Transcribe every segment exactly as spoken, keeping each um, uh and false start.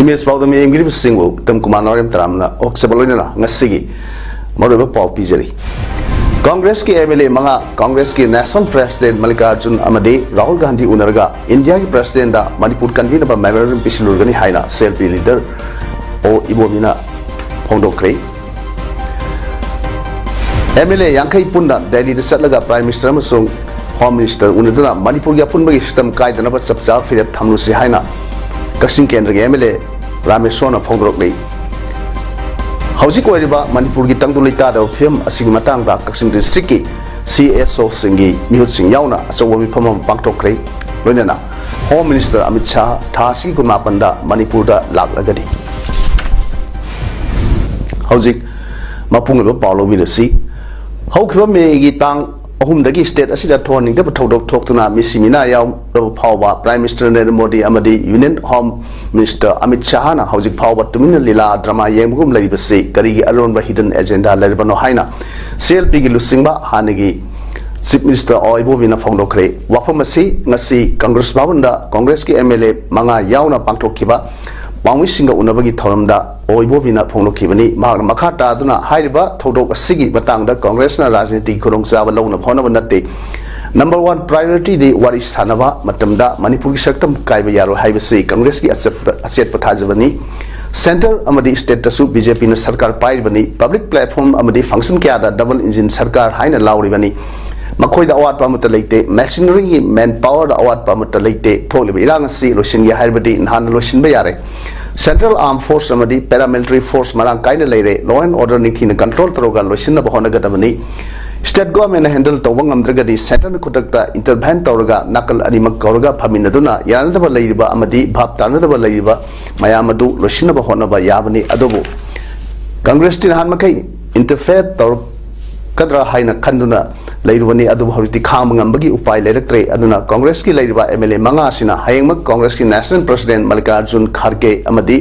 Image ꯄꯥꯎꯗꯝ ꯌꯦꯡꯕꯤꯔꯤꯕꯁꯤꯡꯕꯨ Uttam Kumar ꯅꯥꯎꯔꯦꯝ ꯇꯔꯥꯝꯅ ꯑꯣꯛꯆꯕ ꯂꯣꯏꯅꯅ ꯉꯁꯤꯒꯤ ꯃꯔꯨꯑꯣꯏꯕ ꯄꯥꯎ ꯄꯤꯖꯔꯤ꯫ ꯀꯪꯒ꯭ꯔꯦꯁꯀꯤ ꯑꯦꯝ ꯑꯦꯜ ꯑꯦ ꯃꯉꯥ ꯀꯪꯒ꯭ꯔꯦꯁꯀꯤ ꯅꯦꯁꯅꯦꯜ ꯄ꯭ꯔꯦꯁꯤꯗꯦꯟꯠ ꯃꯜꯂꯤꯀꯥꯔꯖꯨꯟ ꯑꯃꯗꯤ ꯔꯥꯍꯨꯜ ꯒꯥꯟꯙꯤ ꯎꯅꯔꯒ ꯏꯟꯗꯤꯌꯥꯒꯤ ꯄ꯭ꯔꯦꯁꯤꯗꯦꯟꯠꯗ ꯃꯅꯤꯄꯨꯔ ꯀꯟꯕꯤꯅꯕ ꯃꯦꯃꯣꯔꯦꯟꯗꯝ ꯄꯤꯁꯤꯜꯂꯨꯔꯒꯅꯤ ꯍꯥꯏꯅ ꯁꯤ ꯑꯦꯜ ꯄꯤ ꯂꯤꯗꯔ ꯑꯣ ꯏꯕꯣꯕꯤꯅ ꯐꯣꯡꯗꯣꯛꯈ꯭ꯔꯦ꯫ ꯑꯦꯝ ꯑꯦꯜ ꯑꯦ ꯌꯥꯡꯈꯩ ꯄꯨꯟꯅ ꯗꯦꯜꯂꯤꯗ ꯆꯠꯂꯒ ꯄ꯭ꯔꯥꯏꯝ ꯃꯤꯅꯤꯁꯇꯔ ꯑꯃꯁꯨꯡ ꯍꯣꯝ ꯃꯤꯅꯤꯁꯇꯔ ꯎꯅꯗꯨꯅ ꯃꯅꯤꯄꯨꯔꯒꯤ ꯑꯄꯨꯟꯕꯒꯤ ꯁꯛꯇꯝ ꯀꯥꯏꯗꯅꯕ ꯆꯞ ꯆꯥꯕ ꯐꯤꯔꯦꯞ ꯊꯝꯂꯨꯁꯤ ꯍꯥꯏꯅ ꯀꯛꯆꯤꯡ ꯀꯦꯟꯗ꯭ꯔꯒꯤ ꯑꯦꯝ ꯑꯦꯜ ꯑꯦ ꯔꯥꯃꯦꯁꯣꯔꯅ ꯐꯣꯡꯗꯣꯔꯛꯂꯤ꯫ ꯍꯧꯖꯤꯛ ꯑꯣꯏꯔꯤꯕ ꯃꯅꯤꯄꯨꯔꯒꯤ ꯇꯪꯗꯨ ꯂꯩꯇꯥꯗꯕ ꯐꯤꯕꯝ ꯑꯁꯤꯒꯤ ꯃꯇꯥꯡꯗ ꯀꯛꯆꯤꯡ ꯗꯤꯁꯇ꯭ꯔꯤꯛꯀꯤ ꯁꯤ ꯑꯦꯁ ꯑꯣꯁꯤꯡꯒꯤ ꯃꯤꯍꯨꯠꯁꯤꯡ ꯌꯥꯎꯅ ꯑꯆꯧꯕ ꯃꯤꯐꯝ ꯑꯃ ꯄꯥꯡꯊꯣꯛꯈ꯭ꯔꯦ꯫ ꯂꯣꯏꯅꯅ ꯍꯣꯝ ꯃꯤꯅꯤꯁꯇꯔ ꯑꯃꯤꯠ ꯁꯥꯍ ꯊꯥ ꯑꯁꯤꯒꯤ ꯀꯨꯟꯃꯥꯄꯟꯗ ꯃꯅꯤꯄꯨꯔꯗ ꯂꯥꯛꯂꯒꯅꯤ꯫ ꯍꯧꯖꯤꯛ ꯃꯄꯨꯡ ꯑꯣꯏꯕ ꯄꯥꯎ ꯂꯧꯕꯤꯔꯁꯤ꯫ ꯍꯧꯈꯤꯕ ꯃꯦꯒꯤ ꯇꯥꯡ ꯑꯍꯨꯝꯗꯒꯤ ꯁ꯭ꯇꯦꯠ ꯑꯁꯤꯗ ꯊꯣꯛꯍꯟꯅꯤꯡꯗꯕ ꯊꯧꯗꯣꯛ ꯊꯣꯛꯇꯨꯅ ꯃꯤꯁꯤ ꯃꯤꯅꯥ ꯌꯥꯎꯔꯕ ꯐꯥꯎꯕ ꯄ꯭ꯔꯥꯏꯝ ꯃꯤꯅꯤꯁꯇꯔ ꯅꯔꯦꯟꯗ꯭ꯔ ꯃꯣꯗꯤ ꯑꯃꯗꯤ ꯌꯨꯅꯤꯌꯟ ꯍꯣꯝ ꯃꯤꯅꯤꯁꯇꯔ ꯑꯃꯤꯠ ꯁꯥꯍꯅ ꯍꯧꯖꯤꯛ ꯐꯥꯎꯕ ꯇꯨꯃꯤꯟꯅ ꯂꯤꯂꯥ ꯗ꯭ꯔꯃꯥ ꯌꯦꯡꯕꯒꯨꯝ ꯂꯩꯔꯤꯕꯁꯤ ꯀꯔꯤꯒꯤ ꯑꯔꯣꯟꯕ ꯍꯤꯗꯟ ꯑꯦꯖꯦꯟꯗꯥ ꯂꯩꯔꯕꯅꯣ ꯍꯥꯏꯅ ꯁꯤ ꯑꯦꯜ ꯄꯤꯒꯤ ꯂꯨꯆꯤꯡꯕ ꯍꯥꯟꯅꯒꯤ ꯆꯤꯐ ꯃꯤꯅꯤꯁꯇꯔ ꯑꯣ ꯏꯕꯣꯕꯤꯅ ꯐꯣꯡꯗꯣꯛꯈ꯭ꯔꯦ꯫ ꯋꯥꯐꯝ ꯑꯁꯤ ꯉꯁꯤ ꯀꯪꯒ꯭ꯔꯦꯁ ꯚꯕꯟꯗ ꯀꯪꯒ꯭ꯔꯦꯁꯀꯤ ꯑꯦꯝ ꯑꯦꯜ ꯑꯦ ꯃꯉꯥ ꯌꯥꯎꯅ ꯄꯥꯡꯊꯣꯛꯈꯤꯕ ꯄꯥꯎꯃꯤꯁꯤꯡꯒ ꯎꯅꯕꯒꯤ ꯊꯧꯔꯝꯗ ꯑꯣ ꯏꯕꯣꯕꯤꯅ ꯐꯣꯡꯗꯣꯛꯈꯤꯕꯅꯤ꯫ ꯃꯍꯥꯛꯅ ꯃꯈꯥ ꯇꯥꯗꯨꯅ ꯍꯥꯏꯔꯤꯕ ꯊꯧꯗꯣꯛ ꯑꯁꯤꯒꯤ ꯃꯇꯥꯡꯗ ꯀꯪꯒ꯭ꯔꯦꯁꯅ ꯔꯥꯖꯅꯤꯇꯤꯒꯤ ꯈꯨꯗꯣꯡꯆꯥꯕ ꯂꯧꯅꯕ ꯍꯣꯠꯅꯕ ꯅꯠꯇꯦ꯫ ꯅꯝꯕꯔ ꯋꯥꯟ ꯄ꯭ꯔꯥꯏꯌꯣꯔꯤꯇꯤꯗꯤ ꯋꯥꯔꯤ ꯁꯥꯟꯅꯕ ꯃꯇꯝꯗ ꯃꯅꯤꯄꯨꯔꯒꯤ ꯁꯛꯇꯝ ꯀꯥꯏꯕ ꯌꯥꯔꯣꯏ ꯍꯥꯏꯕꯁꯤ ꯀꯪꯒ꯭ꯔꯦꯁꯀꯤ ꯑꯆꯦꯠꯄ, ꯑꯆꯦꯠꯄ ꯊꯥꯖꯕꯅꯤ꯫ ꯁꯦꯟꯇꯔ ꯑꯃꯗꯤ ꯁ꯭ꯇꯦꯠꯇꯁꯨ ꯕꯤ ꯖꯦ ꯄꯤꯅ ꯁꯔꯀꯥꯔ ꯄꯥꯏꯔꯤꯕꯅꯤ꯫ ꯄꯕ꯭ꯂꯤꯛ ꯄ꯭ꯂꯦꯠꯐꯣꯔꯝ ꯑꯃꯗꯤ ꯐꯪꯁꯟ ꯀꯌꯥꯗ ꯗꯕꯜ ꯏꯟꯖꯤꯟ ꯁꯔꯀꯥꯔ ꯍꯥꯏꯅ ꯂꯥꯎꯔꯤꯕꯅꯤ꯫ ꯃꯈꯣꯏꯗ ꯑꯋꯥꯠꯄ ꯑꯃꯠꯇ ꯂꯩꯇꯦ꯫ ꯃꯦꯁꯤꯅꯔꯤꯒꯤ ꯃꯦꯟ ꯄꯥꯋꯔꯗ ꯑꯋꯥꯠꯄ ꯑꯃꯠꯇ ꯂꯩꯇꯦ꯫ ꯊꯣꯛꯂꯤꯕ ꯏꯔꯥꯡ ꯑꯁꯤ ꯂꯣꯏꯁꯤꯟꯒꯦ ꯍꯥꯏꯔꯕꯗꯤ ꯅꯍꯥꯟꯅ ꯂꯣꯏꯁꯤꯟꯕ ꯌꯥꯔꯦ꯫ ꯁꯦꯟꯇ꯭ꯔꯦꯜ ꯑꯥꯔꯝ ꯐꯣꯔꯁ ꯑꯃꯗꯤ ꯄꯦꯔꯥꯃꯤꯂꯤꯇꯔꯤ ꯐꯣꯔꯁ ꯃꯔꯥꯡ ꯀꯥꯏꯅ ꯂꯩꯔꯦ꯫ ꯂꯣ ꯑꯦꯟ ꯑꯣꯔꯗꯔ ꯅꯤꯡꯊꯤꯅ ꯀꯟꯇ꯭ꯔꯣꯜ ꯇꯧꯔꯒ ꯂꯣꯏꯁꯤꯟꯅꯕ ꯍꯣꯠꯅꯒꯗꯕꯅꯤ꯫ State government ꯅ handle ꯇꯧꯕ ꯉꯝꯗ꯭ꯔꯒꯗꯤ centre ꯅ ꯈꯨꯗꯛꯇ intervene ꯇꯧꯔꯒ ꯅꯥꯀꯜ ꯑꯅꯤꯃꯛ ꯀꯧꯔꯒ ꯐꯝꯃꯤꯟꯅꯗꯨꯅ ꯌꯥꯅꯗꯕ ꯂꯩꯔꯤꯕ ꯑꯃꯗꯤ ꯚꯥꯞ ꯇꯥꯅꯗꯕ ꯂꯩꯔꯤꯕ ꯃꯌꯥꯝ ꯑꯗꯨ ꯂꯣꯏꯁꯤꯟꯅꯕ ꯍꯣꯠꯅꯕ ꯌꯥꯕꯅꯤ꯫ ꯑꯗꯨꯕꯨ Congress ꯇꯤ ꯅꯍꯥꯟ ꯃꯈꯩ interfere ꯇꯧꯔꯛꯀꯗ꯭ꯔꯥ ꯍꯥꯏꯅ ꯈꯟꯗꯨꯅ ꯂꯩꯔꯨꯕꯅꯤ꯫ ꯑꯗꯨꯕꯨ ꯍꯧꯖꯤꯛꯇꯤ ꯈꯥꯡꯕ ꯉꯝꯕꯒꯤ ꯎꯄꯥꯏ ꯂꯩꯔꯛꯇ꯭ꯔꯦ꯫ ꯑꯗꯨꯅ Congress ꯀꯤ ꯂꯩꯔꯤꯕ M L A ꯃꯉꯥ ꯑꯁꯤꯅ ꯍꯌꯦꯡꯃꯛ Congress ꯀꯤ National President ꯃꯜꯂꯤꯀꯥꯔꯖꯨꯟ ꯈꯥꯔꯒꯦ ꯑꯃꯗꯤ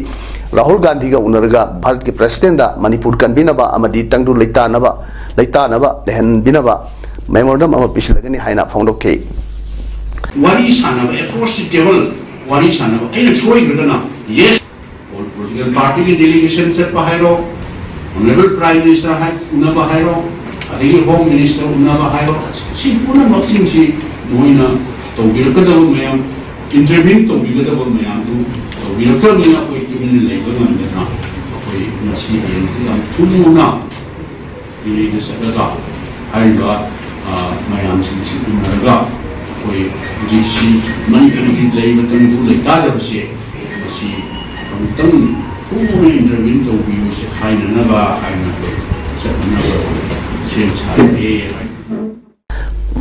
ꯔꯥꯍꯨꯜ ꯒꯥꯟꯙꯤꯒ ꯎꯅꯔꯒ ꯚꯥꯔꯠꯀꯤ President ꯗ ꯃꯅꯤꯄꯨꯔ ꯀꯟꯕꯤꯅꯕ ꯑꯃꯗꯤ ꯇꯪꯗꯨ ꯂꯩꯇꯥꯅꯕ, ꯂꯩꯇꯥꯅꯕ ꯂꯩꯍꯟꯕꯤꯅꯕ memorandum ꯑꯃ ꯄꯤꯁꯤꯜꯂꯒꯅꯤ ꯍꯥꯏꯅ ꯐꯣꯡꯗꯣꯛꯈꯤ꯫ ꯋꯥꯔꯤ ꯁꯥꯟꯅꯕ, across the table ꯋꯥꯔꯤ ꯁꯥꯟꯅꯕ, ꯑꯩꯅ ꯁꯣꯏꯈ꯭ꯔꯒꯅ, yes, all political party ꯒꯤ delegation ꯆꯠꯄ ꯍꯥꯏꯔꯣ, Honorable Prime Minister ꯍꯥꯏ-, ꯎꯅꯕ ꯍꯥꯏꯔꯣ, ꯑꯗꯒꯤ Home Minister ꯎꯅꯕ ꯍꯥꯏꯔꯣ, ꯁꯤ ꯄꯨꯝꯅꯃꯛꯁꯤꯡꯁꯤ ꯃꯣꯏꯅ ꯇꯧꯕꯤꯔꯛꯀꯗꯕ ꯃꯌꯥꯝ, intervene ꯇꯧꯕꯤꯒꯗꯕ ꯃꯌꯥꯝꯗꯨ ꯇꯧꯕꯤꯔꯛꯇ꯭ꯔꯕꯅꯤꯅ ꯑꯩꯈꯣꯏ ꯇꯨꯃꯤꯟꯅ ꯂꯩꯕ ꯉꯝꯗꯅ ꯑꯩꯈꯣꯏ ꯉꯁꯤ ꯍꯌꯦꯡꯁꯤ ꯌꯥꯝ ꯊꯨꯅ ꯗꯤꯜꯂꯤꯗ ꯆꯠꯂꯒ ꯍꯥꯏꯔꯤꯕ, ꯑ, ꯃꯌꯥꯝꯁꯤꯡꯁꯤ ꯎꯅꯔꯒ ꯑꯩꯈꯣꯏ ꯍꯧꯖꯤꯛꯁꯤ ꯃꯅꯤꯄꯨꯔꯒꯤ ꯂꯩꯔꯤꯕ ꯇꯪꯗꯨ ꯂꯩꯇꯥꯗꯕꯁꯦ ꯃꯁꯤ ꯑꯃꯨꯛꯇꯪ ꯊꯨꯅ intervene ꯇꯧꯕꯤꯌꯨꯁꯦ ꯍꯥꯏꯅꯅꯕ ꯍꯥꯏꯅ ꯑꯩꯈꯣꯏ ꯆꯠꯅꯅꯕ ꯁꯦꯝ ꯁꯥꯔꯦ ꯍꯥꯏ꯫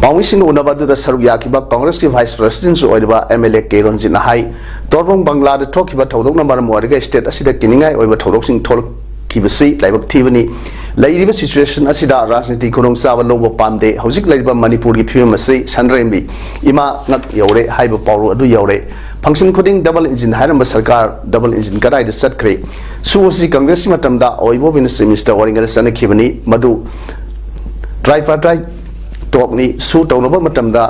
ꯄꯥꯎꯃꯤꯁꯤꯡꯒ ꯎꯅꯕ ꯑꯗꯨꯗ ꯁꯔꯨꯛ ꯌꯥꯈꯤꯕ Congress ꯀꯤ Vice President ꯁꯨ ꯑꯣꯏꯔꯤꯕ M L A ꯀꯦ ꯔꯟꯖꯤꯠꯅ ꯍꯥꯏ, ꯇꯣꯔꯕꯣꯡ ꯕꯪꯒ꯭ꯂꯥꯗ ꯊꯣꯛꯈꯤꯕ ꯊꯧꯗꯣꯛꯅ ꯃꯔꯝ ꯑꯣꯏꯔꯒ state ꯑꯁꯤꯗ ꯀꯤꯅꯤꯡꯉꯥꯏ ꯑꯣꯏꯕ ꯊꯧꯗꯣꯛꯁꯤꯡ ꯊꯣꯛꯂꯛꯈꯤꯕꯁꯤ ꯂꯥꯏꯕꯛ ꯊꯤꯕꯅꯤ꯫ ꯂꯩꯔꯤꯕ situation ꯑꯁꯤꯗ ꯔꯥꯖꯅꯤꯇꯤ ꯈꯨꯗꯣꯡꯆꯥꯕ ꯂꯧꯕ ꯄꯥꯝꯗꯦ꯫ ꯍꯧꯖꯤꯛ ꯂꯩꯔꯤꯕ ꯃꯅꯤꯄꯨꯔꯒꯤ ꯐꯤꯕꯝ ꯑꯁꯤ ꯁꯟꯗ꯭ꯔꯦꯝꯕꯤ ꯏꯃꯥ ꯉꯛ ꯌꯧꯔꯦ ꯍꯥꯏꯕ ꯄꯥꯎꯔꯧ ꯑꯗꯨ ꯌꯧꯔꯦ꯫ Function ꯈꯨꯗꯤꯡ double engine ꯍꯥꯏꯔꯝꯕ ꯁꯔꯀꯥꯔ double engine ꯀꯗꯥꯏꯗ ꯆꯠꯈ꯭ꯔꯦ? ꯁꯨ ꯑꯁꯤ Congress ꯀꯤ ꯃꯇꯝꯗ ꯑꯣꯏꯕ ꯑꯣꯏꯅ Chief Minister ꯑꯣꯏꯔꯤꯉꯩꯗ ꯆꯠꯅꯈꯤꯕꯅꯤ꯫ ꯃꯗꯨ tripartite talk ꯅꯤ꯫ ꯁꯨ ꯇꯧꯅꯕ ꯃꯇꯝꯗ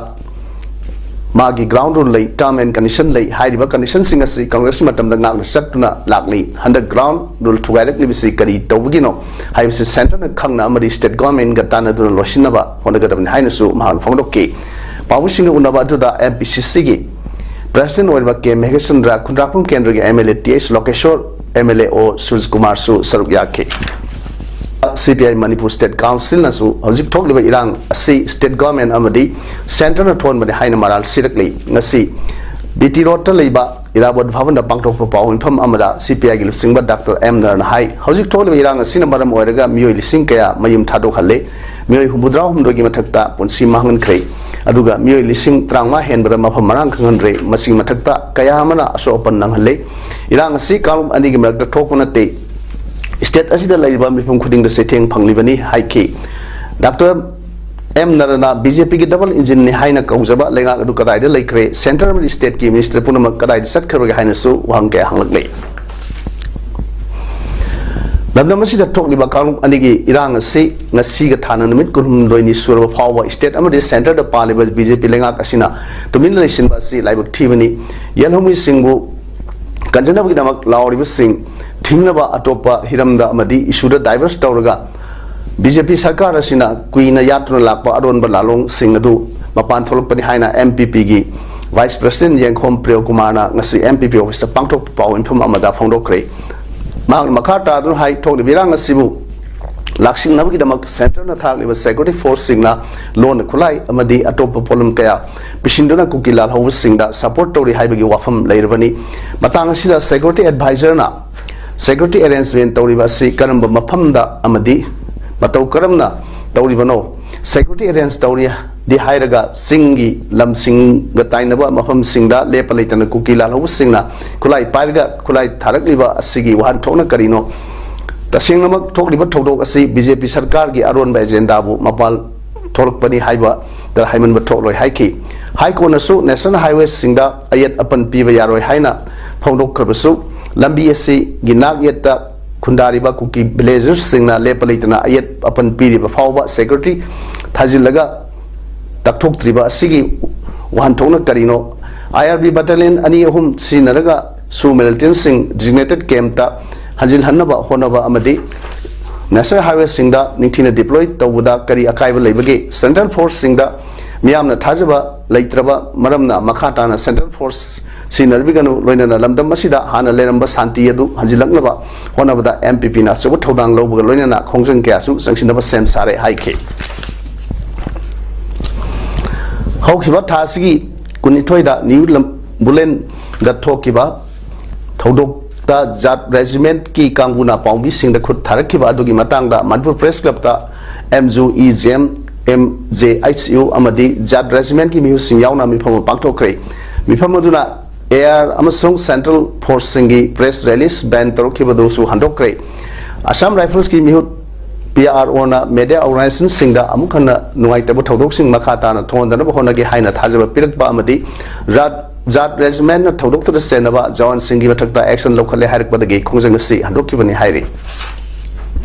ꯃꯥꯒꯤ ground rule ꯂꯩ, term and condition ꯂꯩ꯫ ꯍꯥꯏꯔꯤꯕ condition ꯁꯤꯡ ꯑꯁꯤ Congress ꯀꯤ ꯃꯇꯝꯗ ꯉꯥꯛꯅ ꯆꯠꯇꯨꯅ ꯂꯥꯛꯂꯤ꯫ ꯍꯟꯗꯛ ground rule ꯊꯨꯒꯥꯏꯔꯛꯂꯤꯕꯁꯤ ꯀꯔꯤ ꯇꯧꯕꯒꯤꯅꯣ ꯍꯥꯏꯕꯁꯤ centre ꯅ ꯈꯪꯅ ꯑꯃꯗꯤ state government ꯒ ꯇꯥꯟꯅꯗꯨꯅ ꯂꯣꯏꯁꯤꯟꯅꯕ ꯍꯣꯠꯅꯒꯗꯕꯅꯤ ꯍꯥꯏꯅꯁꯨ ꯃꯍꯥꯛꯅ ꯐꯣꯡꯗꯣꯛꯈꯤ꯫ ꯄꯥꯎꯃꯤꯁꯤꯡꯒ ꯎꯅꯕ ꯑꯗꯨꯗ M P C C ꯒꯤ President ꯑꯣꯏꯔꯤꯕ ꯀꯦ ꯃꯍꯦꯁꯆꯟꯗ꯭ꯔ, ꯈꯨꯟꯗ꯭ꯔꯥꯛꯄꯝ ꯀꯦꯟꯗ꯭ꯔꯒꯤ M L A T H Lokeshwor, M L A ꯑꯣ ꯁꯨꯔꯖꯀꯨꯃꯥꯔꯁꯨ ꯁꯔꯨꯛ ꯌꯥꯈꯤ꯫ C P I Manipur State Council ꯅꯁꯨ ꯍꯧꯖꯤꯛ ꯊꯣꯛꯂꯤꯕ ꯏꯔꯥꯡ ꯑꯁꯤ state government ꯑꯃꯗꯤ centre ꯅ ꯊꯣꯛꯍꯟꯕꯅꯤ ꯍꯥꯏꯅ ꯃꯔꯥꯜ ꯁꯤꯔꯛꯂꯤ꯫ ꯉꯁꯤ B T Road ꯇ ꯂꯩꯕ ꯏꯔꯥꯕꯣꯠ ꯚꯕꯟꯗ ꯄꯥꯡꯊꯣꯛꯄ ꯄꯥꯎ ꯃꯤꯐꯝ ꯑꯃꯗ ꯁꯤ ꯄꯤ ꯑꯥꯏꯒꯤ ꯂꯨꯆꯤꯡꯕ ꯗꯥꯛꯇꯔ ꯑꯦꯝ ꯅꯔꯅ ꯍꯥꯏ, ꯍꯧꯖꯤꯛ ꯊꯣꯛꯂꯤꯕ ꯏꯔꯥꯡ ꯑꯁꯤꯅ ꯃꯔꯝ ꯑꯣꯏꯔꯒ ꯃꯤꯑꯣꯏ ꯂꯤꯁꯤꯡ ꯀꯌꯥ ꯃꯌꯨꯝ ꯊꯥꯗꯣꯛꯍꯜꯂꯦ, ꯃꯤꯑꯣꯏ ꯍꯨꯝꯐꯨꯇꯔꯥꯍꯨꯝꯗꯣꯏꯒꯤ ꯃꯊꯛꯇ ꯄꯨꯟꯁꯤ ꯃꯥꯡꯍꯟꯈ꯭ꯔꯦ, ꯑꯗꯨꯒ ꯃꯤꯑꯣꯏ ꯂꯤꯁꯤꯡ ꯇꯔꯥꯃꯉꯥ ꯍꯦꯟꯕꯗ ꯃꯐꯝ ꯃꯔꯥꯡ ꯈꯪꯍꯟꯗ꯭ꯔꯦ꯫ ꯃꯁꯤꯒꯤ ꯃꯊꯛꯇ ꯀꯌꯥ ꯑꯃꯅ ꯑꯁꯣꯛ ꯑꯄꯟ ꯅꯪꯍꯜꯂꯦ꯫ ꯏꯔꯥꯡ ꯑꯁꯤ ꯀꯥꯡꯂꯨꯞ ꯑꯅꯤꯒꯤ ꯃꯔꯛꯇ ꯊꯣꯛꯄ ꯅꯠꯇꯦ꯫ ꯁ꯭ꯇꯦꯠ ꯑꯁꯤꯗ ꯂꯩꯔꯤꯕ ꯃꯤꯄꯨꯝ ꯈꯨꯗꯤꯡꯗ ꯆꯩꯊꯦꯡ ꯐꯪꯂꯤꯕꯅꯤ ꯍꯥꯏꯈꯤ꯫ ꯗꯥꯛꯇꯔ ꯑꯦꯝ ꯅꯔꯅ ꯕꯤ ꯖꯦ ꯄꯤꯒꯤ ꯗꯕꯜ ꯏꯟꯖꯤꯟꯅꯤ ꯍꯥꯏꯅ ꯀꯧꯖꯕ ꯂꯩꯉꯥꯛ ꯑꯗꯨ ꯀꯗꯥꯏꯗ ꯂꯩꯈ꯭ꯔꯦ? ꯁꯦꯟꯇꯔ ꯑꯃꯗꯤ ꯁ꯭ꯇꯦꯠꯀꯤ ꯃꯤꯅꯤꯁꯇꯔ ꯄꯨꯝꯅꯃꯛ ꯀꯗꯥꯏꯗ ꯆꯠꯈ꯭ꯔꯕꯒꯦ ꯍꯥꯏꯅꯁꯨ ꯋꯥꯍꯪ ꯀꯌꯥ ꯍꯪꯂꯛꯂꯤ꯫ ꯂꯝꯗꯝ ꯑꯁꯤꯗ ꯊꯣꯛꯂꯤꯕ ꯀꯥꯡꯂꯨꯞ ꯑꯅꯤꯒꯤ ꯏꯔꯥꯡ ꯑꯁꯤ ꯉꯁꯤꯒ ꯊꯥꯅ ꯅꯨꯃꯤꯠ ꯀꯨꯟꯍꯨꯝꯗꯣꯏꯅꯤ ꯁꯨꯔꯕ ꯐꯥꯎꯕ ꯁ꯭ꯇꯦꯠ ꯑꯃꯗꯤ ꯁꯦꯟꯇꯔꯗ ꯄꯥꯜꯂꯤꯕ ꯕꯤ ꯖꯦ ꯄꯤ ꯂꯩꯉꯥꯛ ꯑꯁꯤꯅ ꯇꯨꯃꯤꯟꯅ ꯂꯩꯁꯤꯟꯕ ꯑꯁꯤ ꯂꯥꯏꯕꯛ ꯊꯤꯕꯅꯤ꯫ ꯌꯦꯜꯍꯧꯃꯤꯁꯤꯡꯕꯨ ꯀꯟꯖꯅꯕꯒꯤꯗꯃꯛ ꯂꯥꯎꯔꯤꯕꯁꯤꯡ ꯊꯤꯡꯅꯕ ꯑꯇꯣꯞꯄ ꯍꯤꯔꯝꯗ ꯑꯃꯗꯤ ꯏꯁꯨꯗ ꯗꯥꯏꯚꯔꯁ ꯇꯧꯔꯒ ꯕꯤ ꯖꯦ ꯄꯤ ꯁꯔꯀꯥꯔ ꯑꯁꯤꯅ ꯀꯨꯏꯅ ꯌꯥꯠꯇꯨꯅ ꯂꯥꯛꯄ ꯑꯔꯣꯟꯕ ꯂꯥꯂꯣꯡꯁꯤꯡ ꯑꯗꯨ ꯃꯄꯥꯟ ꯊꯣꯛꯂꯛꯄꯅꯤ ꯍꯥꯏꯅ ꯑꯦꯝ ꯄꯤ ꯄꯤꯒꯤ ꯚꯥꯏꯁ ꯄ꯭ꯔꯁꯤꯗꯦꯟ ꯌꯦꯡꯈꯣꯝ ꯄ꯭ꯔꯤꯌꯣ ꯀꯨꯃꯥꯔꯅ ꯉꯁꯤ ꯑꯦꯝ ꯄꯤ ꯄꯤ ꯑꯣꯐꯤꯁꯇ ꯄꯥꯡꯊꯣꯛꯄ ꯄꯥꯎ ꯃꯤꯐꯝ ꯑꯃꯗ ꯐꯣꯡꯗꯣꯛꯈ꯭ꯔꯦ꯫ ꯃꯍꯥꯛꯅ ꯃꯈꯥ ꯇꯥꯗꯨꯅ ꯍꯥꯏ, ꯊꯣꯛꯂꯤꯕ ꯏꯔꯥꯡ ꯑꯁꯤꯕꯨ ꯂꯥꯛꯁꯤꯟꯅꯕꯒꯤꯗꯃꯛ ꯁꯦꯟꯇꯔꯅ ꯊꯥꯔꯛꯂꯤꯕ ꯁꯦꯀ꯭ꯌꯨꯔꯤꯇꯤ ꯐꯣꯔꯁꯁꯤꯡꯅ ꯂꯣꯟꯅ ꯈꯨꯠꯂꯥꯏ ꯑꯃꯗꯤ ꯑꯇꯣꯞꯄ ꯄꯣꯠꯂꯝ ꯀꯌꯥ ꯄꯤꯁꯤꯟꯗꯨꯅ ꯀꯨꯀꯤ ꯂꯥꯜꯍꯧꯕꯁꯤꯡꯗ ꯁꯄꯣꯔꯠ ꯇꯧꯔꯤ ꯍꯥꯏꯕꯒꯤ ꯋꯥꯐꯝ ꯂꯩꯔꯕꯅꯤ꯫ ꯃꯇꯥꯡ ꯑꯁꯤꯗ ꯁꯦꯀ꯭ꯌꯨꯔꯤꯇꯤ ꯑꯦꯗꯚꯥꯏꯖꯔꯅ ꯁꯦꯀ꯭ꯌꯨꯔꯤꯇꯤ ꯑꯦꯔꯦꯟꯖꯃꯦꯟ ꯇꯧꯔꯤꯕ ꯑꯁꯤ ꯀꯔꯝꯕ ꯃꯐꯝꯗ ꯑꯃꯗꯤ ꯃꯇꯧ ꯀꯔꯝꯅ ꯇꯧꯔꯤꯕꯅꯣ? ꯁꯦꯀ꯭ꯌꯨꯔꯤꯇꯤ ꯑꯦꯔꯦꯟꯖ ꯇꯧꯔꯤ ꯗꯤ ꯍꯥꯏꯔꯒ ꯆꯤꯡꯒꯤ ꯂꯝꯁꯤꯡꯒ ꯇꯥꯏꯅꯕ ꯃꯐꯝꯁꯤꯡꯗ ꯂꯦꯞꯄ ꯂꯩꯇꯅ ꯀꯨꯀꯤ ꯂꯥꯜꯍꯧꯕꯁꯤꯡꯅ ꯈꯨꯠꯂꯥꯏ ꯄꯥꯏꯔꯒ ꯈꯨꯠꯂꯥꯏ ꯊꯥꯔꯛꯂꯤꯕ ꯑꯁꯤꯒꯤ ꯋꯥꯍꯟꯊꯣꯛꯅ ꯀꯔꯤꯅꯣ? ꯇꯁꯦꯡꯅꯃꯛ ꯊꯣꯛꯂꯤꯕ ꯊꯧꯗꯣꯛ ꯑꯁꯤ ꯕꯤ ꯖꯦ ꯄꯤ ꯁꯔꯀꯥꯔꯒꯤ ꯑꯔꯣꯟꯕ ꯑꯦꯖꯦꯟꯗꯥꯕꯨ ꯃꯄꯥꯜ ꯊꯣꯛꯂꯛꯄꯅꯤ ꯍꯥꯏꯕꯗ ꯍꯥꯏꯃꯟꯕ ꯊꯣꯛꯂꯣꯏ ꯍꯥꯏꯈꯤ꯫ ꯍꯥꯏ ꯀꯣꯔꯠꯅꯁꯨ ꯅꯦꯁꯅꯦꯜ ꯍꯥꯏꯋꯦꯁꯤꯡꯗ ꯑꯌꯦꯠ ꯑꯄꯟ ꯄꯤꯕ ꯌꯥꯔꯣꯏ ꯍꯥꯏꯅ ꯐꯣꯡꯗꯣꯛꯈ꯭ꯔꯕꯁꯨ, ꯂꯝꯕꯤ ꯑꯁꯤꯒꯤ ꯅꯥꯛ ꯌꯦꯠꯇ ꯈꯨꯟꯗꯥꯔꯤꯕ ꯀꯨꯀꯤ ꯚꯤꯂꯦꯖꯔꯁꯤꯡꯅ ꯂꯦꯞꯄ ꯂꯩꯇꯅ ꯑꯌꯦꯠ ꯑꯄꯟ ꯄꯤꯔꯤꯕ ꯐꯥꯎꯕ ꯁꯦꯀ꯭ꯌꯨꯔꯤꯇꯤ ꯊꯥꯖꯤꯜꯂꯒ ꯇꯛꯊꯣꯛꯇ꯭ꯔꯤꯕ ꯑꯁꯤꯒꯤ ꯋꯥꯍꯟꯊꯣꯛꯅ ꯀꯔꯤꯅꯣ? ꯑꯥꯏ ꯑꯥꯔ ꯕꯤ ꯕꯦꯇꯥꯂꯤꯌꯟ ꯑꯅꯤ ꯑꯍꯨꯝ ꯁꯤꯖꯤꯟꯅꯔꯒ ꯁꯨ ꯃꯤꯂꯤꯇꯦꯟꯁꯤꯡ ꯗꯤꯖꯤꯒꯅꯦꯇꯦꯠ ꯀꯦꯝꯞꯇ ꯍꯟꯖꯤꯜꯍꯟꯅꯕ ꯍꯣꯠꯅꯕ ꯑꯃꯗꯤ ꯅꯦꯁꯅꯦꯜ ꯍꯥꯏꯋꯦꯁꯤꯡꯗ ꯅꯤꯡꯊꯤꯅ ꯗꯤꯄ꯭ꯂꯣꯏ ꯇꯧꯕꯗ ꯀꯔꯤ ꯑꯀꯥꯏꯕ ꯂꯩꯕꯒꯦ? ꯁꯦꯟꯇ꯭ꯔꯦꯜ ꯐꯣꯔꯁꯁꯤꯡꯗ ꯃꯤꯌꯥꯝꯅ ꯊꯥꯖꯕ ꯂꯩꯇ꯭ꯔꯕ ꯃꯔꯝꯅ ꯃꯈꯥ ꯇꯥꯅ ꯁꯦꯟꯇ꯭ꯔꯦꯜ ꯐꯣꯔꯁ ꯁꯤꯖꯤꯟꯅꯔꯤꯕꯒꯅꯨ, ꯂꯣꯏꯅꯅ ꯂꯝꯗꯝ ꯑꯁꯤꯗ ꯍꯥꯟꯅ ꯂꯩꯔꯝꯕ ꯁꯥꯟꯇꯤ ꯑꯗꯨ ꯍꯟꯖꯤꯜꯂꯛꯅꯕ ꯍꯣꯠꯅꯕꯗ ꯑꯦꯝ ꯄꯤ ꯄꯤꯅ ꯑꯆꯧꯕ ꯊꯧꯗꯥꯡ ꯂꯧꯕꯒ ꯂꯣꯏꯅꯅ ꯈꯣꯡꯖꯪ ꯀꯌꯥꯁꯨ ꯆꯪꯁꯤꯟꯅꯕ ꯁꯦꯝ ꯁꯥꯔꯦ ꯍꯥꯏꯈꯤ꯫ ꯍꯧꯈꯤꯕ ꯊꯥ ꯑꯁꯤꯒꯤ ꯀꯨꯟꯅꯤꯊꯣꯏꯗ ꯅ꯭ꯌꯨ ꯂꯝ-, ꯕꯨꯂꯦꯟ ꯗ ꯊꯣꯛꯈꯤꯕ ꯊꯧꯗꯣꯛꯇ ꯖꯥꯠ ꯔꯦꯖꯤꯃꯦꯟꯠꯀꯤ ꯀꯥꯡꯕꯨꯅ ꯄꯥꯎꯃꯤꯁꯤꯡꯗ ꯈꯨꯠ ꯊꯥꯔꯛꯈꯤꯕ ꯑꯗꯨꯒꯤ ꯃꯇꯥꯡꯗ ꯃꯅꯤꯄꯨꯔ ꯄ꯭ꯔꯦꯁ ꯀ꯭ꯂꯕꯇ ꯑꯦꯝ ꯖꯨ E J M, M J H U ꯑꯃꯗꯤ ꯖꯥꯠ ꯔꯦꯖꯤꯃꯦꯟꯠꯀꯤ ꯃꯤꯍꯨꯠꯁꯤꯡ ꯌꯥꯎꯅ ꯃꯤꯐꯝ ꯑꯃ ꯄꯥꯡꯊꯣꯛꯈ꯭ꯔꯦ꯫ ꯃꯤꯐꯝ ꯑꯗꯨꯅ ꯑꯦ ꯑꯥꯔ ꯑꯃꯁꯨꯡ ꯁꯦꯟꯇ꯭ꯔꯦꯜ ꯐꯣꯔꯁꯁꯤꯡꯒꯤ ꯄ꯭ꯔꯦꯁ ꯔꯤꯂꯤꯁ ꯕꯦꯟ ꯇꯧꯔꯛꯈꯤꯕꯗꯨꯁꯨ ꯍꯟꯗꯣꯛꯈ꯭ꯔꯦ꯫ ꯑꯁꯥꯝ ꯔꯥꯏꯐꯜꯁꯀꯤ ꯃꯤꯍꯨꯠ ꯄꯤ ꯑꯥꯔ ꯑꯣꯅ ꯃꯦꯗꯤꯌꯥ ꯑꯣꯔꯒꯅꯥꯏꯖꯦꯁꯟꯁꯤꯡꯗ ꯑꯃꯨꯛ ꯍꯟꯅ ꯅꯨꯡꯉꯥꯏꯇꯕ ꯊꯧꯗꯣꯛꯁꯤꯡ ꯃꯈꯥ ꯇꯥꯅ ꯊꯣꯛꯍꯟꯗꯅꯕ ꯍꯣꯠꯅꯒꯦ ꯍꯥꯏꯅ ꯊꯥꯖꯕ ꯄꯤꯔꯛꯄ ꯑꯃꯗꯤ ꯔꯥꯠ-, ꯖꯥꯠ ꯔꯦꯖꯤꯃꯦꯟꯠꯅ ꯊꯧꯗꯣꯛꯇꯨꯗ ꯆꯦꯟꯅꯕ ꯖꯋꯥꯟꯁꯤꯡꯒꯤ ꯃꯊꯛꯇ ꯑꯦꯛꯁꯟ ꯂꯧꯈꯠꯂꯦ ꯍꯥꯏꯔꯛꯄꯗꯒꯤ ꯈꯣꯡꯖꯪ ꯑꯁꯤ ꯍꯟꯗꯣꯛꯈꯤꯕꯅꯤ ꯍꯥꯏꯔꯤ꯫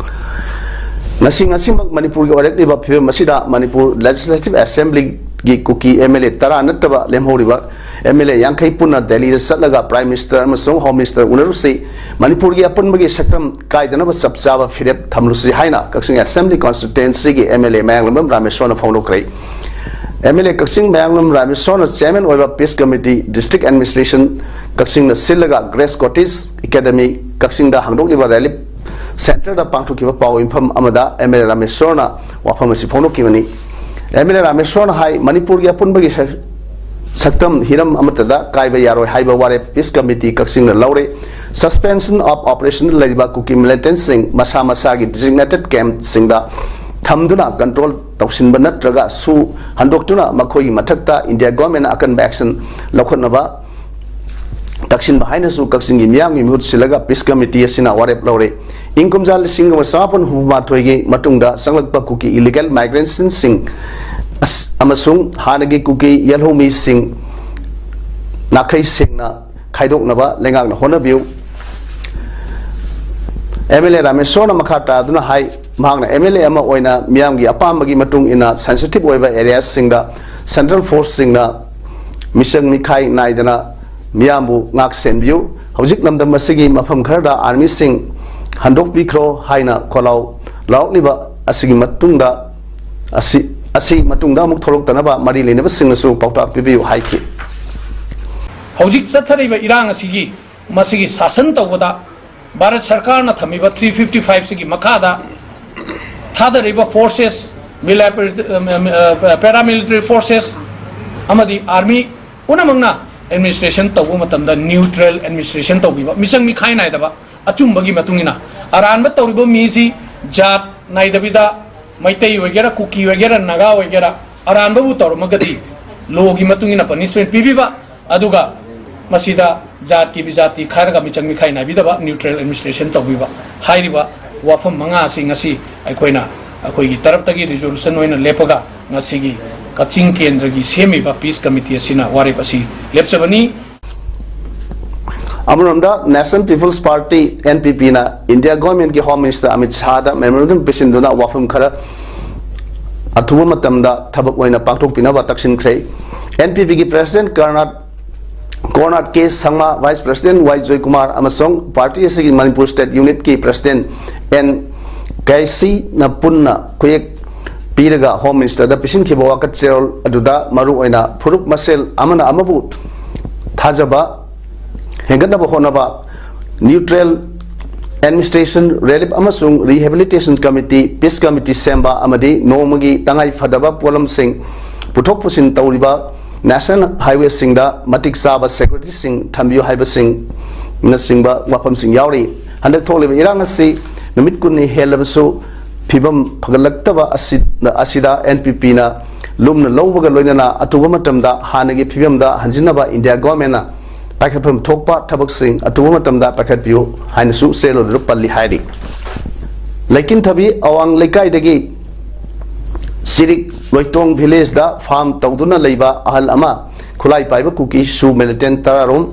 ꯉꯁꯤ, ꯉꯁꯤꯃꯛ ꯃꯅꯤꯄꯨꯔꯒꯤ ꯑꯣꯏꯔꯛꯂꯤꯕ ꯐꯤꯕꯝ ꯑꯁꯤꯗ ꯃꯅꯤꯄꯨꯔ ꯂꯦꯖꯤꯁꯂꯦꯇꯤꯚ ꯑꯦꯁꯦꯝꯕ꯭ꯂꯤꯒꯤ ꯀꯨꯀꯤ ꯑꯦꯝ ꯑꯦꯜ ꯑꯦ ꯇꯔꯥ ꯅꯠꯇꯕ ꯂꯦꯝꯍꯧꯔꯤꯕ ꯑꯦꯝ ꯑꯦꯜ ꯑꯦ ꯌꯥꯡꯈꯩ ꯄꯨꯟꯅ ꯗꯦꯜꯂꯤꯗ ꯆꯠꯂꯒ ꯄ꯭ꯔꯥꯏꯝ ꯃꯤꯅꯤꯁꯇꯔ ꯑꯃꯁꯨꯡ ꯍꯣꯝ ꯃꯤꯅꯤꯁꯇꯔ ꯎꯅꯔꯨꯁꯤ꯫ ꯃꯅꯤꯄꯨꯔꯒꯤ ꯑꯄꯨꯟꯕꯒꯤ ꯁꯛꯇꯝ ꯀꯥꯏꯗꯅꯕ ꯆꯞ ꯆꯥꯕ ꯐꯤꯔꯦꯞ ꯊꯝꯂꯨꯁꯤ ꯍꯥꯏꯅ ꯀꯛꯆꯤꯡ ꯑꯦꯁꯦꯝꯕ꯭ꯂꯤ ꯀꯣꯟꯁꯇꯤꯇ꯭ꯋꯦꯟꯁꯤꯒꯤ ꯑꯦꯝ ꯑꯦꯜ ꯑꯦ ꯃꯌꯥꯡꯂꯝꯕꯝ ꯔꯥꯃꯦꯁꯣꯔꯅ ꯐꯣꯡꯗꯣꯛꯈ꯭ꯔꯦ꯫ M L A Kakching Mayanglam ꯔꯥꯃꯦꯁꯣꯔꯅ ꯆꯤꯌꯔꯃꯦꯟ ꯑꯣꯏꯕ ꯄꯤꯁ ꯀꯃꯤꯇꯤ, ꯗꯤꯁꯇ꯭ꯔꯤꯛ ꯑꯦꯗꯃꯤꯅꯤꯁꯇ꯭ꯔꯦꯁꯟ ꯀꯛꯆꯤꯡꯅ ꯁꯤꯜꯂꯒ ꯒ꯭ꯔꯦꯁ ꯀꯣꯇꯦꯖ ꯑꯦꯀꯥꯗꯃꯤ ꯀꯛꯆꯤꯡꯗ ꯍꯥꯡꯗꯣꯛꯂꯤꯕ ꯔꯤꯂꯤꯐ ꯁꯦꯟꯇꯔꯗ ꯄꯥꯡꯊꯣꯛꯈꯤꯕ ꯄꯥꯎ ꯌꯨꯝꯐꯝ ꯑꯃꯗ ꯑꯦꯝ ꯑꯦꯜ ꯑꯦ ꯔꯥꯃꯦꯁꯣꯔꯅ ꯋꯥꯐꯝ ꯑꯁꯤ ꯐꯣꯡꯗꯣꯛꯈꯤꯕꯅꯤ꯫ ꯑꯦꯝ ꯑꯦꯜ ꯑꯦ ꯔꯥꯃꯦꯁꯣꯔꯅ ꯍꯥꯏ, ꯃꯅꯤꯄꯨꯔꯒꯤ ꯑꯄꯨꯟꯕꯒꯤ ꯁꯛ-, ꯁꯛꯇꯝ ꯍꯤꯔꯝ ꯑꯃꯠꯇꯗ ꯀꯥꯏꯕ ꯌꯥꯔꯣꯏ ꯍꯥꯏꯕ ꯋꯥꯔꯦꯞ ꯄꯤꯁ ꯀꯃꯤꯇꯤ ꯀꯛꯆꯤꯡꯅ ꯂꯧꯔꯦ꯫ ꯁꯁꯄꯦꯟꯁꯟ ꯑꯣꯐ ꯑꯣꯄꯔꯦꯁꯟꯗ ꯂꯩꯔꯤꯕ ꯀꯨꯀꯤ ꯃꯤꯂꯤꯇꯦꯟꯠꯁꯤꯡ ꯃꯁꯥ ꯃꯁꯥꯒꯤ ꯗꯤꯖꯤꯒꯅꯦꯇꯦꯗ ꯀꯦꯝꯞꯁꯤꯡꯗ ꯊꯝꯗꯨꯅ ꯀꯟꯇ꯭ꯔꯣꯜ ꯇꯧꯁꯤꯟꯕ ꯅꯠꯇ꯭ꯔꯒ ꯁꯨ ꯍꯟꯗꯣꯛꯇꯨꯅ ꯃꯈꯣꯏꯒꯤ ꯃꯊꯛꯇ ꯏꯟꯗꯤꯌꯥ ꯒꯣꯔꯃꯦꯟꯅ ꯑꯀꯟꯕ ꯑꯦꯛꯁꯟ ꯂꯧꯈꯠꯅꯕ ꯇꯛꯁꯤꯟꯕ ꯍꯥꯏꯅꯁꯨ ꯀꯛꯆꯤꯡꯒꯤ ꯃꯤꯌꯥꯝꯒꯤ ꯃꯤꯍꯨꯠ ꯁꯤꯜꯂꯒ ꯄꯤꯁ ꯀꯃꯤꯇꯤ ꯑꯁꯤꯅ ꯋꯥꯔꯦꯞ ꯂꯧꯔꯦ꯫ ꯏꯪ ꯀꯨꯝꯖꯥ ꯂꯤꯁꯤꯡ ꯑꯃ ꯆꯃꯥꯄꯟ ꯍꯨꯝꯐꯨ ꯃꯥꯊꯣꯏꯒꯤ ꯃꯇꯨꯡꯗ ꯆꯪꯂꯛꯄ ꯀꯨꯀꯤ ꯏꯂꯤꯒꯦꯜ ꯃꯥꯏꯒ꯭ꯔꯦꯟꯠꯁꯤꯡ ꯑꯁ-, ꯑꯃꯁꯨꯡ ꯍꯥꯟꯅꯒꯤ ꯀꯨꯀꯤ ꯌꯦꯜꯍꯧꯃꯤꯁꯤꯡ ꯅꯥꯈꯩ ꯁꯦꯡꯅ ꯈꯥꯏꯗꯣꯛꯅꯕ ꯂꯩꯉꯥꯛꯅ ꯍꯣꯠꯅꯕꯤꯌꯨ꯫ ꯑꯦꯝ ꯑꯦꯜ ꯑꯦ ꯔꯥꯃꯦꯁꯣꯔꯅ ꯃꯈꯥ ꯇꯥꯗꯨꯅ ꯍꯥꯏ, ꯃꯍꯥꯛꯅ ꯑꯦꯝ ꯑꯦꯜ ꯑꯦ ꯑꯃ ꯑꯣꯏꯅ ꯃꯤꯌꯥꯝꯒꯤ ꯑꯄꯥꯝꯕꯒꯤ ꯃꯇꯨꯡ ꯏꯟꯅ ꯁꯦꯟꯁꯤꯇꯤꯚ ꯑꯣꯏꯕ ꯑꯦꯔꯤꯌꯥꯁꯤꯡꯗ ꯁꯦꯟꯇ꯭ꯔꯦꯜ ꯐꯣꯔꯁꯁꯤꯡꯅ ꯃꯤꯆꯪ ꯃꯤꯈꯥꯏ ꯅꯥꯏꯗꯅ ꯃꯤꯌꯥꯝꯕꯨ ꯉꯥꯛ ꯁꯦꯟꯕꯤꯌꯨ꯫ ꯍꯧꯖꯤꯛ ꯂꯝꯗꯝ ꯑꯁꯤꯒꯤ ꯃꯐꯝ ꯈꯔꯗ ꯑꯥꯔꯃꯤꯁꯤꯡ ꯍꯟꯗꯣꯛꯄꯤꯈ꯭ꯔꯣ ꯍꯥꯏꯅ ꯈꯣꯜꯂꯥꯎ ꯂꯥꯎꯔꯛꯂꯤꯕ ꯑꯁꯤꯒꯤ ꯃꯇꯨꯡꯗ, ꯑꯁꯤ, ꯑꯁꯤ ꯃꯇꯨꯡꯗ ꯑꯃꯨꯛ ꯊꯣꯛꯂꯛꯇꯅꯕ ꯃꯔꯤ ꯂꯩꯅꯕꯁꯤꯡꯅꯁꯨ ꯄꯥꯎꯇꯥꯛ ꯄꯤꯕꯤꯌꯨ ꯍꯥꯏꯈꯤ꯫ ꯍꯧꯖꯤꯛ ꯆꯠꯊꯔꯤꯕ ꯏꯔꯥꯡ ꯑꯁꯤꯒꯤ, ꯃꯁꯤꯒꯤ ꯁꯥꯁꯟ ꯇꯧꯕꯗ ꯚꯥꯔꯠ ꯁꯔꯀꯥꯔꯅ ꯊꯝꯃꯤꯕ ꯊ꯭ꯔꯤ ꯐꯤꯐꯇꯤ ꯐꯥꯏꯚ ꯁꯤꯒꯤ ꯃꯈꯥꯗ ꯊꯥꯗꯔꯤꯕ ꯐꯣꯔꯁꯦꯁ, ꯃꯤꯂꯥ-, ꯄꯦꯔꯥꯃꯤꯂꯤꯇꯔꯤ ꯐꯣꯔꯁꯦꯁ ꯑꯃꯗꯤ ꯑꯥꯔꯃꯤ ꯄꯨꯝꯅꯃꯛꯅ ꯑꯦꯗꯃꯤꯅꯤꯁꯇ꯭ꯔꯦꯁꯟ ꯇꯧꯕ ꯃꯇꯝꯗ ꯅ꯭ꯌꯨꯇ꯭ꯔꯦꯜ ꯑꯦꯗꯃꯤꯅꯤꯁꯇ꯭ꯔꯦꯁꯟ ꯇꯧꯕꯤꯕ, ꯃꯤꯆꯪ ꯃꯤꯈꯥꯏ ꯅꯥꯏꯗꯕ, ꯑꯆꯨꯝꯕꯒꯤ ꯃꯇꯨꯡ ꯏꯟꯅ꯫ ꯑꯔꯥꯟꯕ ꯇꯧꯔꯤꯕ ꯃꯤꯁꯤ ꯖꯥꯠ ꯅꯥꯏꯗꯕꯤꯗ, ꯃꯩꯇꯩ ꯑꯣꯏꯒꯦꯔꯥ, ꯀꯨꯀꯤ ꯑꯣꯏꯒꯦꯔꯥ, ꯅꯥꯒꯥ ꯑꯣꯏꯒꯦꯔꯥ, ꯑꯔꯥꯟꯕꯕꯨ ꯇꯧꯔꯝꯃꯒꯗꯤ ꯂꯣꯒꯤ ꯃꯇꯨꯡ ꯏꯟꯅ ꯄꯅꯤꯁꯃꯦꯟ ꯄꯤꯕꯤꯕ, ꯑꯗꯨꯒ ꯃꯁꯤꯗ ꯖꯥꯠꯀꯤ ꯕꯤꯖꯥꯇꯤ ꯈꯥꯏꯔꯒ ꯃꯤꯆꯪ ꯃꯤꯈꯥꯏ ꯅꯥꯏꯕꯤꯗꯕ, ꯅ꯭ꯌꯨꯇ꯭ꯔꯦꯜ ꯑꯦꯗꯃꯤꯅꯤꯁꯇ꯭ꯔꯦꯁꯟ ꯇꯧꯕꯤꯕ꯫ ꯍꯥꯏꯔꯤꯕ ꯋꯥꯐꯝ ꯃꯉꯥ ꯑꯁꯤ ꯉꯁꯤ ꯑꯩꯈꯣꯏꯅ ꯑꯩꯈꯣꯏꯒꯤ ꯇꯔꯞꯇꯒꯤ ꯔꯤꯖꯣꯂꯨꯁꯟ ꯑꯣꯏꯅ ꯂꯦꯞꯄꯒ ꯉꯁꯤꯒꯤ ꯀꯛꯆꯤꯡ ꯀꯦꯟꯗ꯭ꯔꯒꯤ ꯁꯦꯝꯃꯤꯕ ꯄꯤꯁ ꯀꯃꯤꯇꯤ ꯑꯁꯤꯅ ꯋꯥꯔꯦꯞ ꯑꯁꯤ ꯂꯦꯞꯆꯕꯅꯤ꯫ ꯑꯃꯔꯣꯝꯗ National People's Party, N P P ꯅ ꯏꯟꯗꯤꯌꯥ ꯒꯣꯔꯃꯦꯟꯒꯤ ꯍꯣꯝ ꯃꯤꯅꯤꯁꯇꯔ ꯑꯃꯤꯠ ꯁꯥꯍꯗ ꯃꯦꯃꯣꯔꯦꯟꯗꯝ ꯄꯤꯁꯤꯟꯗꯨꯅ ꯋꯥꯐꯝ ꯈꯔ ꯑꯊꯨꯕ ꯃꯇꯝꯗ ꯊꯕꯛ ꯑꯣꯏꯅ ꯄꯥꯡꯊꯣꯛꯄꯤꯅꯕ ꯇꯛꯁꯤꯟꯈ꯭ꯔꯦ꯫ N P P ꯒꯤ ꯄ꯭ꯔꯦꯁꯤꯗꯦꯟꯠ ꯀꯔꯅꯥꯠ ꯀꯣꯔꯅꯥꯠ ꯀꯦ ꯁꯪꯃꯥ, ꯚꯥꯏꯁ ꯄ꯭ꯔꯦꯁꯤꯗꯦꯟꯠ ꯋꯥꯏ ꯖꯣꯏꯀꯨꯃꯥꯔ ꯑꯃꯁꯨꯡ ꯄꯥꯔꯇꯤ ꯑꯁꯤꯒꯤ ꯃꯅꯤꯄꯨꯔ ꯁ꯭ꯇꯦꯠ ꯌꯨꯅꯤꯠꯀꯤ ꯄ꯭ꯔꯦꯁꯤꯗꯦꯟꯠ ꯑꯦꯟ ꯀꯥꯏꯁꯤꯅ ꯄꯨꯟꯅ ꯈꯨꯌꯦꯛ ꯄꯤꯔꯒ ꯍꯣꯝ ꯃꯤꯅꯤꯁꯇꯔꯗ ꯄꯤꯁꯤꯟꯈꯤꯕ ꯋꯥꯀꯠ ꯆꯦꯔꯣꯜ ꯑꯗꯨꯗ ꯃꯔꯨꯑꯣꯏꯅ ꯐꯨꯔꯨꯞ ꯃꯁꯦꯜ ꯑꯃꯅ ꯑꯃꯕꯨ ꯊꯥꯖꯕ ꯍꯦꯟꯒꯠꯅꯕ ꯍꯣꯠꯅꯕ, ꯅ꯭ꯌꯨꯇ꯭ꯔꯦꯜ ꯑꯦꯗꯃꯤꯅꯤꯁꯇ꯭ꯔꯦꯁꯟ, ꯔꯤꯂꯤꯐ ꯑꯃꯁꯨꯡ ꯔꯤꯍꯦꯕꯤꯂꯤꯇꯦꯁꯟ ꯀꯃꯤꯇꯤ, ꯄꯤꯁ ꯀꯃꯤꯇꯤ ꯁꯦꯝꯕ ꯑꯃꯗꯤ ꯅꯣꯡꯃꯒꯤ ꯇꯉꯥꯏ ꯐꯗꯕ ꯄꯣꯠꯂꯝꯁꯤꯡ ꯄꯨꯊꯣꯛ ꯄꯨꯁꯤꯟ ꯇꯧꯔꯤꯕ ꯅꯦꯁꯅꯦꯜ ꯍꯥꯏꯋꯦꯁꯤꯡꯗ ꯃꯇꯤꯛ ꯆꯥꯕ ꯁꯦꯀ꯭ꯌꯨꯔꯤꯇꯤꯁꯤꯡ ꯊꯝꯕꯤꯌꯨ ꯍꯥꯏꯕꯁꯤꯡꯅꯆꯤꯡꯕ ꯋꯥꯐꯝꯁꯤꯡ ꯌꯥꯎꯔꯤ꯫ ꯍꯟꯗꯛ ꯊꯣꯛꯂꯤꯕ ꯏꯔꯥꯡ ꯑꯁꯤ ꯅꯨꯃꯤꯠ ꯀꯨꯟꯅꯤ ꯍꯦꯜꯂꯕꯁꯨ ꯐꯤꯕꯝ ꯐꯒꯠꯂꯛꯇꯕ ꯑꯁꯤ, ꯑꯁꯤꯗ N P P ꯅ ꯂꯨꯝꯅ ꯂꯧꯕꯒ ꯂꯣꯏꯅꯅ ꯑꯊꯨꯕ ꯃꯇꯝꯗ ꯍꯥꯟꯅꯒꯤ ꯐꯤꯕꯝꯗ ꯍꯟꯖꯤꯟꯅꯕ ꯏꯟꯗꯤꯌꯥ ꯒꯣꯔꯃꯦꯟꯅ ꯄꯥꯏꯈꯠꯐꯝ ꯊꯣꯛꯄ ꯊꯕꯛꯁꯤꯡ ꯑꯊꯨꯕ ꯃꯇꯝꯗ ꯄꯥꯏꯈꯠꯄꯤꯌꯨ ꯍꯥꯏꯅꯁꯨ ꯆꯦꯔꯣꯜꯗꯨꯗ ꯄꯜꯂꯤ ꯍꯥꯏꯔꯤ꯫ ꯂꯩꯀꯤꯟꯊꯕꯤ ꯑꯋꯥꯡ ꯂꯩꯀꯥꯏꯗꯒꯤ ꯁꯤꯔꯤꯛ ꯂꯣꯏꯇꯣꯡ ꯚꯤꯂꯦꯖꯗ ꯐꯥꯔꯝ ꯇꯧꯗꯨꯅ ꯂꯩꯕ ꯑꯍꯜ ꯑꯃ ꯈꯨꯠꯂꯥꯏ ꯄꯥꯏꯕ ꯀꯨꯀꯤ ꯁꯨ ꯃꯤꯂꯤꯇꯦꯟꯠ ꯇꯔꯥꯔꯣꯝ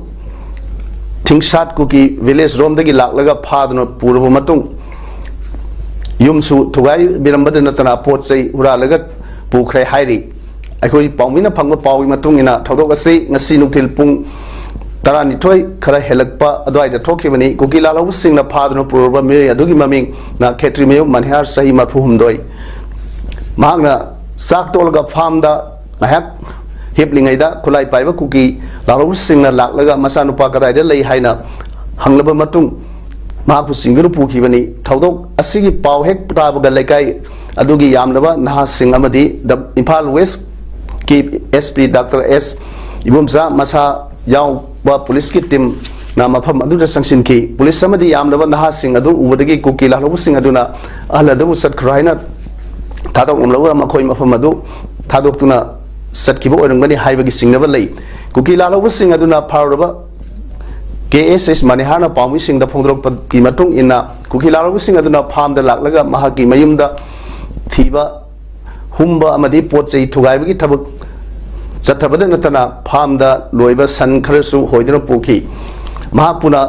ꯊꯤꯡꯁꯥꯠ ꯀꯨꯀꯤ ꯚꯤꯂꯦꯖ ꯔꯣꯝꯗꯒꯤ ꯂꯥꯛꯂꯒ ꯐꯥꯗꯨꯅ ꯄꯨꯔꯕ ꯃꯇꯨꯡ ꯌꯨꯝꯁꯨ ꯊꯨꯒꯥꯏꯕꯤꯔꯝꯕꯗ ꯅꯠꯇꯅ ꯄꯣꯠ ꯆꯩ ꯍꯨꯔꯥꯜꯂꯒ ꯄꯨꯈ꯭ꯔꯦ ꯍꯥꯏꯔꯤ꯫ ꯑꯩꯈꯣꯏ ꯄꯥꯎꯃꯤꯅ ꯐꯪꯕ ꯄꯥꯎꯒꯤ ꯃꯇꯨꯡ ꯏꯟꯅ ꯊꯧꯗꯣꯛ ꯑꯁꯤ ꯉꯁꯤ ꯅꯨꯡꯊꯤꯜ ꯄꯨꯡ ꯇꯔꯥꯅꯤꯊꯣꯏ ꯈꯔ ꯍꯦꯜꯂꯛꯄ ꯑꯗꯨꯋꯥꯏꯗ ꯊꯣꯛꯈꯤꯕꯅꯤ꯫ ꯀꯨꯀꯤ ꯂꯥꯜꯍꯧꯕꯁꯤꯡꯅ ꯐꯥꯗꯨꯅ ꯄꯨꯔꯕ ꯃꯤꯑꯣꯏ ꯑꯗꯨꯒꯤ ꯃꯃꯤꯡꯅ ꯈꯦꯇ꯭ꯔꯤꯃꯌꯨꯝ ꯃꯅꯤꯍꯥꯔ, ꯆꯍꯤ ꯃꯔꯤꯐꯨ ꯍꯨꯝꯗꯣꯏ꯫ ꯃꯍꯥꯛꯅ ꯆꯥꯛ ꯇꯣꯛꯂꯒ ꯐꯥꯔꯝꯗ ꯉꯥꯏꯍꯥꯛ ꯍꯤꯞꯂꯤꯉꯩꯗ ꯈꯨꯠꯂꯥꯏ ꯄꯥꯏꯕ ꯀꯨꯀꯤ ꯂꯥꯜꯍꯧꯕꯁꯤꯡꯅ ꯂꯥꯛꯂꯒ ꯃꯆꯥꯅꯨꯄꯥ ꯀꯗꯥꯏꯗ ꯂꯩ ꯍꯥꯏꯅ ꯍꯪꯂꯕ ꯃꯇꯨꯡ ꯃꯍꯥꯛꯄꯨ ꯆꯤꯡꯗꯨꯅ ꯄꯨꯈꯤꯕꯅꯤ꯫ ꯊꯧꯗꯣꯛ ꯑꯁꯤꯒꯤ ꯄꯥꯎ ꯍꯦꯛ ꯇꯥꯕꯒ ꯂꯩꯀꯥꯏ ꯑꯗꯨꯒꯤ ꯌꯥꯝꯂꯕ ꯅꯍꯥꯁꯤꯡ ꯑꯃꯗꯤ ꯗ-, ꯏꯝꯐꯥꯜ ꯋꯦꯁꯀꯤ S P ꯗꯥꯛꯇꯔ ꯑꯦꯁ ꯏꯕꯣꯝꯆꯥ ꯃꯁꯥ ꯌꯥꯎꯕ ꯄꯨꯂꯤꯁꯀꯤ ꯇꯤꯝꯅ ꯃꯐꯝ ꯑꯗꯨꯗ ꯆꯪꯁꯤꯟꯈꯤ꯫ ꯄꯨꯂꯤꯁ ꯑꯃꯗꯤ ꯌꯥꯝꯂꯕ ꯅꯍꯥꯁꯤꯡ ꯑꯗꯨ ꯎꯕꯗꯒꯤ ꯀꯨꯀꯤ ꯂꯥꯜꯍꯧꯕꯁꯤꯡ ꯑꯗꯨꯅ ꯑꯍꯜ ꯑꯗꯨꯕꯨ ꯆꯠꯈ꯭ꯔꯣ ꯍꯥꯏꯅ ꯊꯥꯗꯣꯛꯂꯝꯂꯒ ꯃꯈꯣꯏ ꯃꯐꯝ ꯑꯗꯨ ꯊꯥꯗꯣꯛꯇꯨꯅ ꯆꯠꯈꯤꯕ ꯑꯣꯏꯔꯝꯒꯅꯤ ꯍꯥꯏꯕꯒꯤ ꯆꯤꯡꯅꯕ ꯂꯩ꯫ ꯀꯨꯀꯤ ꯂꯥꯜꯍꯧꯕꯁꯤꯡ ꯑꯗꯨꯅ ꯐꯥꯔꯨꯔꯕ ꯀꯦ ꯑꯦꯁ ꯑꯦꯁ ꯃꯅꯤꯍꯥꯔꯅ ꯄꯥꯎꯃꯤꯁꯤꯡꯗ ꯐꯣꯡꯗꯣꯔꯛꯄꯒꯤ ꯃꯇꯨꯡ ꯏꯟꯅ, ꯀꯨꯀꯤ ꯂꯥꯜꯍꯧꯕꯁꯤꯡ ꯑꯗꯨꯅ ꯐꯥꯔꯝꯗ ꯂꯥꯛꯂꯒ ꯃꯍꯥꯛꯀꯤ ꯃꯌꯨꯝꯗ ꯊꯤꯕ ꯍꯨꯝꯕ ꯑꯃꯗꯤ ꯄꯣꯠ ꯆꯩ ꯊꯨꯒꯥꯏꯕꯒꯤ ꯊꯕꯛ ꯆꯠꯊꯕꯗ ꯅꯠꯇꯅ, ꯐꯥꯔꯝꯗ ꯂꯣꯏꯕ ꯁꯟ ꯈꯔꯁꯨ ꯍꯣꯏꯗꯨꯅ ꯄꯨꯈꯤ꯫ ꯃꯍꯥꯛꯄꯨꯅ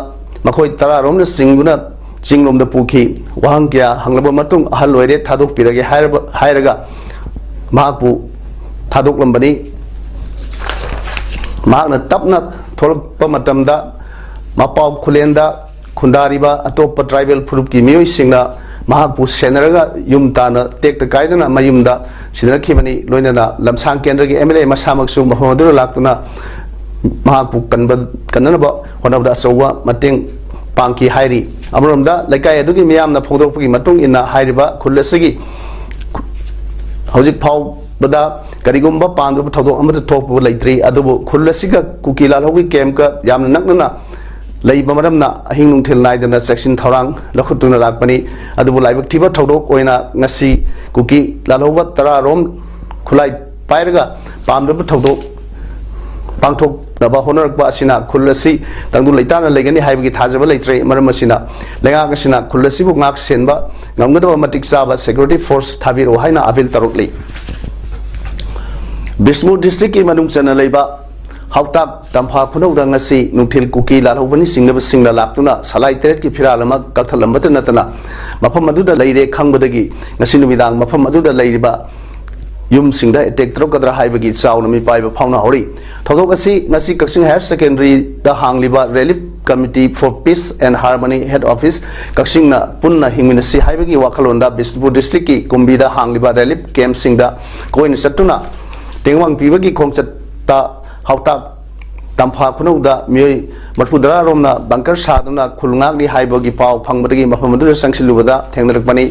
ꯃꯈꯣꯏ ꯇꯔꯥꯔꯣꯝꯅ ꯆꯤꯡꯗꯨꯅ ꯆꯤꯡꯂꯣꯝꯗ ꯄꯨꯈꯤ꯫ ꯋꯥꯍꯪ ꯀꯌꯥ ꯍꯪꯂꯕ ꯃꯇꯨꯡ, "ꯑꯍꯜ ꯑꯣꯏꯔꯦ, ꯊꯥꯗꯣꯛꯄꯤꯔꯒꯦ" ꯍꯥꯏꯔꯕ-, ꯍꯥꯏꯔꯒ ꯃꯍꯥꯛꯄꯨ ꯊꯥꯗꯣꯛꯂꯝꯕꯅꯤ꯫ ꯃꯍꯥꯛꯅ ꯇꯞꯅ ꯊꯣꯛꯂꯛꯄ ꯃꯇꯝꯗ, ꯃꯄꯥꯎ ꯈꯨꯂꯦꯟꯗ ꯈꯨꯟꯗꯥꯔꯤꯕ ꯑꯇꯣꯞꯄ ꯇ꯭ꯔꯥꯏꯕꯦꯜ ꯐꯨꯔꯨꯞꯀꯤ ꯃꯤꯑꯣꯏꯁꯤꯡꯅ ꯃꯍꯥꯛꯄꯨ ꯁꯦꯟꯅꯔꯒ ꯌꯨꯝ ꯇꯥꯟꯅ ꯇꯦꯛꯇ ꯀꯥꯏꯗꯅ ꯃꯌꯨꯝꯗ ꯁꯤꯟꯅꯔꯛꯈꯤꯕꯅꯤ꯫ ꯂꯣꯏꯅꯅ ꯂꯝꯁꯥꯡ ꯀꯦꯟꯗ꯭ꯔꯒꯤ ꯑꯦꯝ ꯑꯦꯜ ꯑꯦ ꯃꯁꯥꯃꯛꯁꯨ ꯃꯐꯝ ꯑꯗꯨꯗ ꯂꯥꯛꯇꯨꯅ ꯃꯍꯥꯛꯄꯨ ꯀꯟꯕ-, ꯀꯟꯅꯅꯕ ꯍꯣꯠꯅꯕꯗ ꯑꯆꯧꯕ ꯃꯇꯦꯡ ꯄꯥꯡꯈꯤ ꯍꯥꯏꯔꯤ꯫ ꯑꯃꯔꯣꯝꯗ, ꯂꯩꯀꯥꯏ ꯑꯗꯨꯒꯤ ꯃꯤꯌꯥꯝꯅ ꯐꯣꯡꯗꯣꯔꯛꯄꯒꯤ ꯃꯇꯨꯡ ꯏꯟꯅ, ꯍꯥꯏꯔꯤꯕ ꯈꯨꯜ ꯑꯁꯤꯒꯤ ꯍꯧꯖꯤꯛ ꯐꯥꯎꯕꯗ ꯀꯔꯤꯒꯨꯝꯕ ꯄꯥꯝꯗꯕ ꯊꯧꯗꯣꯛ ꯑꯃꯠꯇ ꯊꯣꯛꯄ ꯂꯩꯇ꯭ꯔꯤ꯫ ꯑꯗꯨꯕꯨ ꯈꯨꯜ ꯑꯁꯤꯒ ꯀꯨꯀꯤ ꯂꯥꯜꯍꯧꯒꯤ ꯀꯦꯝꯞꯀ ꯌꯥꯝꯅ ꯅꯛꯅꯅ ꯂꯩꯕ ꯃꯔꯝꯅ, ꯑꯍꯤꯡ ꯅꯨꯡꯊꯤꯜ ꯅꯥꯏꯗꯅ ꯆꯦꯛꯁꯤꯟ ꯊꯧꯔꯥꯡ ꯂꯧꯈꯠꯇꯨꯅ ꯂꯥꯛꯄꯅꯤ꯫ ꯑꯗꯨꯕꯨ ꯂꯥꯏꯕꯛ ꯊꯤꯕ ꯊꯧꯗꯣꯛ ꯑꯣꯏꯅ, ꯉꯁꯤ ꯀꯨꯀꯤ ꯂꯥꯜꯍꯧꯕ ꯇꯔꯥꯔꯣꯝ ꯈꯨꯠꯂꯥꯏ ꯄꯥꯏꯔꯒ ꯄꯥꯝꯗꯕ ꯊꯧꯗꯣꯛ ꯄꯥꯡꯊꯣꯛꯅꯕ ꯍꯣꯠꯅꯔꯛꯄ ꯑꯁꯤꯅ ꯈꯨꯜ ꯑꯁꯤ ꯇꯪꯗꯨ ꯂꯩꯇꯥꯅ ꯂꯩꯒꯅꯤ ꯍꯥꯏꯕꯒꯤ ꯊꯥꯖꯕ ꯂꯩꯇ꯭ꯔꯦ꯫ ꯃꯔꯝ ꯑꯁꯤꯅ, ꯂꯩꯉꯥꯛ ꯑꯁꯤꯅ ꯈꯨꯜ ꯑꯁꯤꯕꯨ ꯉꯥꯛ ꯁꯦꯟꯕ ꯉꯝꯒꯗꯕ ꯃꯇꯤꯛ ꯆꯥꯕ ꯁꯦꯀ꯭ꯌꯨꯔꯤꯇꯤ ꯐꯣꯔꯁ ꯊꯥꯕꯤꯔꯛꯎ ꯍꯥꯏꯅ ꯑꯥꯄꯤꯜ ꯇꯧꯔꯛꯂꯤ꯫ ꯕꯤꯁꯅꯨꯄꯨꯔ ꯗꯤꯁꯇ꯭ꯔꯤꯛꯀꯤ ꯃꯅꯨꯡ ꯆꯟꯅ ꯂꯩꯕ ꯍꯥꯎꯇꯥꯛ ꯇꯝꯐꯥ ꯈꯨꯅꯧꯗ ꯉꯁꯤ ꯅꯨꯡꯊꯤꯜ ꯀꯨꯀꯤ ꯂꯥꯜꯍꯧꯕꯅꯤ ꯆꯤꯡꯅꯕꯁꯤꯡꯅ ꯂꯥꯛꯇꯨꯅ ꯁꯂꯥꯏ ꯇꯔꯦꯠꯀꯤ ꯐꯤꯔꯥꯜ ꯑꯃ ꯀꯛꯊꯠꯂꯝꯕꯇ ꯅꯠꯇꯅ, ꯃꯐꯝ ꯑꯗꯨꯗ ꯂꯩꯔꯦ ꯈꯪꯕꯗꯒꯤ ꯉꯁꯤ ꯅꯨꯃꯤꯗꯥꯡ ꯃꯐꯝ ꯑꯗꯨꯗ ꯂꯩꯔꯤꯕ ꯌꯨꯝꯁꯤꯡꯗ ꯑꯦꯇꯦꯛ ꯇꯧꯔꯛꯀꯗ꯭ꯔꯥ ꯍꯥꯏꯕꯒꯤ ꯆꯥꯎꯅ ꯃꯤꯄꯥꯏꯕ ꯐꯥꯎꯅꯍꯧꯔꯤ꯫ ꯊꯧꯗꯣꯛ ꯑꯁꯤ ꯉꯁꯤ ꯀꯛꯆꯤꯡ ꯍꯥꯌꯔ ꯁꯦꯀꯦꯟꯗꯔꯤꯗ ꯍꯥꯡꯂꯤꯕ Relief Committee for Peace and Harmony Head Office ꯀꯛꯆꯤꯡꯅ ꯄꯨꯟꯅ ꯍꯤꯡꯃꯤꯟꯅꯁꯤ ꯍꯥꯏꯕꯒꯤ ꯋꯥꯈꯜꯂꯣꯟꯗ ꯕꯤꯁꯅꯨꯄꯨꯔ ꯗꯤꯁꯇ꯭ꯔꯤꯛꯀꯤ ꯀꯨꯝꯕꯤꯗ ꯍꯥꯡꯂꯤꯕ ꯔꯤꯂꯤꯐ ꯀꯦꯝꯞꯁꯤꯡꯗ ꯀꯣꯏꯅ ꯆꯠꯇꯨꯅ ꯇꯦꯡꯕꯥꯡ ꯄꯤꯕꯒꯤ ꯈꯣꯡꯆꯠꯇ ꯍꯥꯎꯇꯥꯛ ꯇꯝꯐꯥ ꯈꯨꯅꯧꯗ ꯃꯤꯑꯣꯏ ꯃꯔꯤꯐꯨꯇꯔꯥ ꯔꯣꯝꯅ ꯕꯪꯀꯔ ꯁꯥꯗꯨꯅ ꯈꯨꯜ ꯉꯥꯛꯂꯤ ꯍꯥꯏꯕꯒꯤ ꯄꯥꯎ ꯐꯪꯕꯗꯒꯤ ꯃꯐꯝ ꯑꯗꯨꯗ ꯆꯪꯁꯤꯜꯂꯨꯕꯗ ꯊꯦꯡꯅꯔꯛꯄꯅꯤ꯫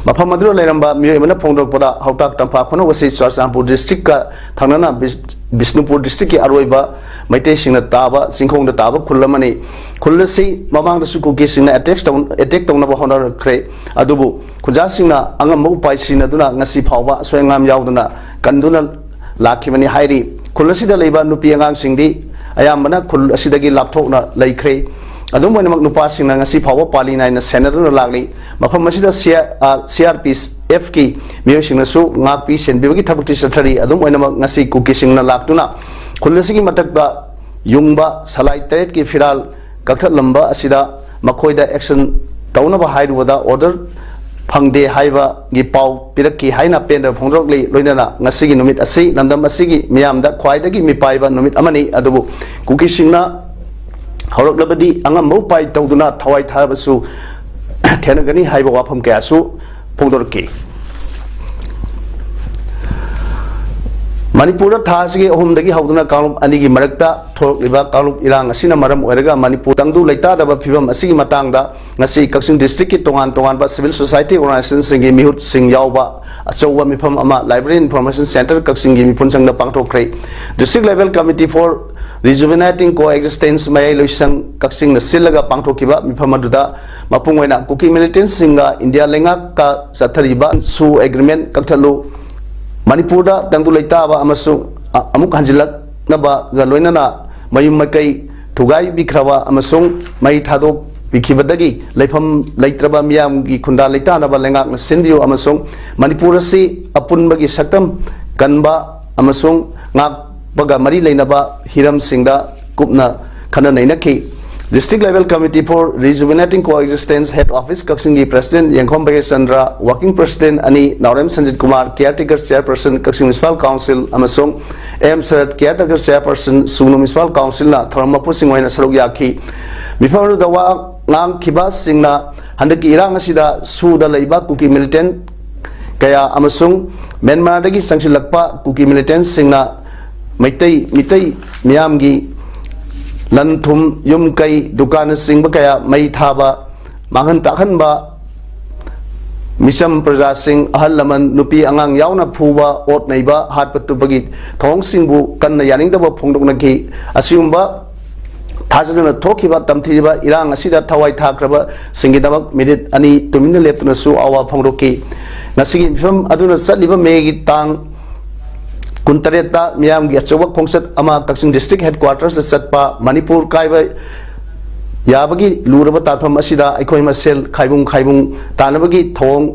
ꯃꯐꯝ ꯑꯗꯨꯗ ꯂꯩꯔꯝꯕ ꯃꯤꯑꯣꯏ ꯑꯃꯅ ꯐꯣꯡꯗꯣꯔꯛꯄꯗ, ꯍꯥꯎꯇꯥꯛ ꯇꯝꯐꯥ ꯈꯨꯅꯧ ꯑꯁꯤ ꯆꯨꯔꯆꯥꯟꯄꯨꯔ ꯗꯤꯁꯇ꯭ꯔꯤꯛꯀ ꯊꯪꯅꯅ ꯕꯤꯁ-, ꯕꯤꯁꯅꯨꯄꯨꯔ ꯗꯤꯁꯇ꯭ꯔꯤꯛꯀꯤ ꯑꯔꯣꯏꯕ ꯃꯩꯇꯩꯁꯤꯡꯅ ꯇꯥꯕ ꯆꯤꯡꯈꯣꯡꯗ ꯇꯥꯕ ꯈꯨꯜ ꯑꯃꯅꯤ꯫ ꯈꯨꯜ ꯑꯁꯤ ꯃꯃꯥꯡꯗꯁꯨ ꯀꯨꯀꯤꯁꯤꯡꯅ ꯑꯦꯇꯦꯛ ꯇꯧ-, ꯑꯦꯇꯦꯛ ꯇꯧꯅꯕ ꯍꯣꯠꯅꯔꯛꯈ꯭ꯔꯦ꯫ ꯑꯗꯨꯕꯨ ꯈꯨꯟꯖꯥꯁꯤꯡꯅ ꯑꯉꯝꯕ ꯎꯄꯥꯏ ꯁꯤꯖꯤꯟꯅꯗꯨꯅ ꯉꯁꯤ ꯐꯥꯎꯕ ꯑꯁꯣꯏ ꯑꯉꯥꯝ ꯌꯥꯎꯗꯅ ꯀꯟꯗꯨꯅ ꯂꯥꯛꯈꯤꯕꯅꯤ ꯍꯥꯏꯔꯤ꯫ ꯈꯨꯜ ꯑꯁꯤꯗ ꯂꯩꯕ ꯅꯨꯄꯤ ꯑꯉꯥꯡꯁꯤꯡꯗꯤ ꯑꯌꯥꯝꯕꯅ ꯈꯨꯜ ꯑꯁꯤꯗꯒꯤ ꯂꯥꯞꯊꯣꯛꯅ ꯂꯩꯈ꯭ꯔꯦ꯫ ꯑꯗꯨꯝ ꯑꯣꯏꯅꯃꯛ, ꯅꯨꯄꯥꯁꯤꯡꯅ ꯉꯁꯤ ꯐꯥꯎꯕ ꯄꯥꯂꯤ ꯅꯥꯏꯅ ꯁꯦꯟꯅꯗꯨꯅ ꯂꯥꯛꯂꯤ꯫ ꯃꯐꯝ ꯑꯁꯤꯗ C R, C R P ꯑꯦꯐꯀꯤ ꯃꯤꯑꯣꯏꯁꯤꯡꯅꯁꯨ ꯉꯥꯛꯄꯤ ꯁꯦꯟꯕꯤꯕꯒꯤ ꯊꯕꯛꯇꯤ ꯆꯠꯊꯔꯤ꯫ ꯑꯗꯨꯝ ꯑꯣꯏꯅꯃꯛ, ꯉꯁꯤ ꯀꯨꯀꯤꯁꯤꯡꯅ ꯂꯥꯛꯇꯨꯅ ꯈꯨꯜ ꯑꯁꯤꯒꯤ ꯃꯊꯛꯇ ꯌꯨꯡꯕ ꯁꯂꯥꯏ ꯇꯔꯦꯠꯀꯤ ꯐꯤꯔꯥꯜ ꯀꯛꯊꯠꯂꯝꯕ ꯑꯁꯤꯗ ꯃꯈꯣꯏꯗ ꯑꯦꯛꯁꯟ ꯇꯧꯅꯕ ꯍꯥꯏꯔꯨꯕꯗ ꯑꯣꯔꯗꯔ ꯐꯪꯗꯦ ꯍꯥꯏꯕꯒꯤ ꯄꯥꯎ ꯄꯤꯔꯛꯈꯤ ꯍꯥꯏꯅ ꯄꯦꯟꯗꯕ ꯐꯣꯡꯗꯣꯔꯛꯂꯤ꯫ ꯂꯣꯏꯅꯅ ꯉꯁꯤꯒꯤ ꯅꯨꯃꯤꯠ ꯑꯁꯤ ꯂꯝꯗꯝ ꯑꯁꯤꯒꯤ ꯃꯤꯌꯥꯝꯗ ꯈ꯭ꯋꯥꯏꯗꯒꯤ ꯃꯤꯄꯥꯏꯕ ꯅꯨꯃꯤꯠ ꯑꯃꯅꯤ꯫ ꯑꯗꯨꯕꯨ ꯀꯨꯀꯤꯁꯤꯡꯅ ꯍꯧꯔꯛꯂꯕꯗꯤ ꯑꯉꯝꯕ ꯎꯄꯥꯏ ꯇꯧꯗꯨꯅ ꯊꯋꯥꯏ ꯊꯥꯔꯕꯁꯨ ꯊꯦꯡꯅꯒꯅꯤ ꯍꯥꯏꯕ ꯋꯥꯐꯝ ꯀꯌꯥꯁꯨ ꯐꯣꯡꯗꯣꯔꯛꯈꯤ꯫ ꯃꯅꯤꯄꯨꯔꯗ ꯊꯥ ꯑꯁꯤꯒꯤ ꯑꯍꯨꯝꯗꯒꯤ ꯍꯧꯗꯨꯅ ꯀꯥꯡꯂꯨꯞ ꯑꯅꯤꯒꯤ ꯃꯔꯛꯇ ꯊꯣꯛꯂꯤꯕ ꯀꯥꯡꯂꯨꯞ ꯏꯔꯥꯡ ꯑꯁꯤꯅ ꯃꯔꯝ ꯑꯣꯏꯔꯒ ꯃꯅꯤꯄꯨꯔ ꯇꯪꯗꯨ ꯂꯩꯇꯥꯗꯕ ꯐꯤꯕꯝ ꯑꯁꯤꯒꯤ ꯃꯇꯥꯡꯗ ꯉꯁꯤ ꯀꯛꯆꯤꯡ ꯗꯤꯁꯇ꯭ꯔꯤꯛꯀꯤ ꯇꯣꯉꯥꯟ ꯇꯣꯉꯥꯟꯕ civil society organizationꯁꯤꯡꯒꯤ ꯃꯤꯍꯨꯠꯁꯤꯡ ꯌꯥꯎꯕ ꯑꯆꯧꯕ ꯃꯤꯐꯝ ꯑꯃ Library Information Centre ꯀꯛꯆꯤꯡꯒꯤ ꯃꯤꯄꯨꯟꯁꯪꯗ ꯄꯥꯡꯊꯣꯛꯈ꯭ꯔꯦ꯫ District Level Committee for Rejuvenating Coexistence ꯃꯌꯥꯏ ꯂꯣꯏꯁꯪ ꯀꯛꯆꯤꯡꯅ ꯁꯤꯜꯂꯒ ꯄꯥꯡꯊꯣꯛꯈꯤꯕ ꯃꯤꯐꯝ ꯑꯗꯨꯗ ꯃꯄꯨꯡ ꯑꯣꯏꯅ ꯀꯨꯀꯤ ꯃꯤꯂꯤꯇꯦꯟꯁꯤꯡꯒ ꯏꯟꯗꯤꯌꯥ ꯂꯩꯉꯥꯛꯀ ꯆꯠꯊꯔꯤꯕ ꯁꯨ ꯑꯦꯒ꯭ꯔꯤꯃꯦꯟ ꯀꯛꯊꯠꯂꯨ, ꯃꯅꯤꯄꯨꯔꯗ ꯇꯪꯗꯨ ꯂꯩꯇꯥꯕ ꯑꯃꯁꯨꯡ ꯑ-, ꯑꯃꯨꯛ ꯍꯟꯖꯤꯜꯂꯛꯅꯕꯒ ꯂꯣꯏꯅꯅ ꯃꯌꯨꯝ ꯃꯀꯩ ꯊꯨꯒꯥꯏꯕꯤꯈ꯭ꯔꯕ ꯑꯃꯁꯨꯡ ꯃꯩ ꯊꯥꯗꯣꯛꯄꯤꯈꯤꯕꯗꯒꯤ ꯂꯩꯐꯝ ꯂꯩꯇ꯭ꯔꯕ ꯃꯤꯌꯥꯝꯒꯤ ꯈꯨꯟꯗꯥ ꯂꯩꯇꯥꯅꯕ ꯂꯩꯉꯥꯛꯅ ꯁꯤꯟꯕꯤꯌꯨ ꯑꯃꯁꯨꯡ ꯃꯅꯤꯄꯨꯔ ꯑꯁꯤ ꯑꯄꯨꯟꯕꯒꯤ ꯁꯛꯇꯝ ꯀꯟꯕ ꯑꯃꯁꯨꯡ ꯉꯥꯛꯄꯒ ꯃꯔꯤ ꯂꯩꯅꯕ ꯍꯤꯔꯝꯁꯤꯡꯗ ꯀꯨꯞꯅ ꯈꯟꯅ ꯅꯩꯅꯈꯤ꯫ District Level Committee for Rejuvenating Coexistence Head Office ꯀꯛꯆꯤꯡꯒꯤ President ꯌꯦꯡꯈꯣꯝ ꯚꯥꯒ꯭ꯌꯆꯟꯗ꯭ꯔ, Working President ꯑꯅꯤ ꯅꯥꯎꯔꯦꯝ ꯁꯟꯖꯤꯠ ꯀꯨꯃꯥꯔ, Caretaker Chairperson ꯀꯛꯆꯤꯡ Municipal Council ꯑꯃꯁꯨꯡ ꯑꯦꯝ ꯁꯔꯠ, Caretaker Chairperson ꯁꯨꯒꯅꯨ Municipal Councilꯅ ꯊꯧꯔꯝ ꯃꯄꯨꯁꯤꯡ ꯑꯣꯏꯅ ꯁꯔꯨꯛ ꯌꯥꯈꯤ꯫ ꯃꯤꯐꯝ ꯑꯗꯨꯗ ꯋꯥ ꯉꯥꯡꯈꯤꯕꯁꯤꯡꯅ ꯍꯟꯗꯛꯀꯤ ꯏꯔꯥꯡ ꯑꯁꯤꯗ ꯁꯨꯗ ꯂꯩꯕ ꯀꯨꯀꯤ ꯃꯤꯂꯤꯇꯦꯟ ꯀꯌꯥ ꯑꯃꯁꯨꯡ ꯃ꯭ꯌꯥꯟꯃꯥꯔꯗꯒꯤ ꯆꯪꯁꯤꯜꯂꯛꯄ ꯀꯨꯀꯤ ꯃꯤꯂꯤꯇꯦꯟꯁꯤꯡꯅ ꯃꯩꯇꯩ, ꯃꯤꯇꯩ ꯃꯤꯌꯥꯝꯒꯤ ꯂꯟ ꯊꯨꯝ, ꯌꯨꯝ ꯀꯩ, ꯗꯨꯀꯥꯟꯅꯆꯤꯡꯕ ꯀꯌꯥ ꯃꯩ ꯊꯥꯕ, ꯃꯥꯡꯍꯟ ꯇꯥꯛꯍꯟꯕ, ꯃꯤꯆꯝ ꯄ꯭ꯔꯖꯥꯁꯤꯡ, ꯑꯍꯜ ꯂꯃꯟ, ꯅꯨꯄꯤ ꯑꯉꯥꯡ ꯌꯥꯎꯅ ꯐꯨꯕ, ꯑꯣꯠ ꯅꯩꯕ, ꯍꯥꯠꯄ ꯇꯨꯞꯄꯒꯤ ꯊꯧꯑꯣꯡꯁꯤꯡꯕꯨ ꯀꯟꯅ ꯌꯥꯅꯤꯡꯗꯕ ꯐꯣꯡꯗꯣꯛꯅꯈꯤ꯫ ꯑꯁꯤꯒꯨꯝꯕ ꯊꯥꯖꯗꯅ ꯊꯣꯛꯈꯤꯕ ꯇꯝꯊꯤꯔꯤꯕ ꯏꯔꯥꯡ ꯑꯁꯤꯗ ꯊꯋꯥꯏ ꯊꯥꯈ꯭ꯔꯕꯁꯤꯡꯒꯤꯗꯃꯛ ꯃꯤꯅꯤꯠ ꯑꯅꯤ ꯇꯨꯃꯤꯟꯅ ꯂꯦꯞꯇꯨꯅꯁꯨ ꯑꯋꯥ ꯐꯣꯡꯗꯣꯛꯈꯤ꯫ ꯉꯁꯤꯒꯤ ꯃꯤꯐꯝ ꯑꯗꯨꯅ ꯆꯠꯂꯤꯕ ꯃꯦꯒꯤ ꯇꯥꯡ ꯀꯨꯟꯇꯔꯦꯠꯇ ꯃꯤꯌꯥꯝꯒꯤ ꯑꯆꯧꯕ ꯈꯣꯡꯆꯠ ꯑꯃ ꯀꯛꯆꯤꯡ district headquarters ꯇ ꯆꯠꯄ ꯃꯅꯤꯄꯨꯔ ꯀꯥꯏꯕ ꯌꯥꯕꯒꯤ ꯂꯨꯔꯕ ꯇꯥꯟꯐꯝ ꯑꯁꯤꯗ ꯑꯩꯈꯣꯏ ꯃꯁꯦꯜ ꯈꯥꯏꯕꯨꯡ ꯈꯥꯏꯕꯨꯡ ꯇꯥꯅꯕꯒꯤ ꯊꯧꯑꯣꯡ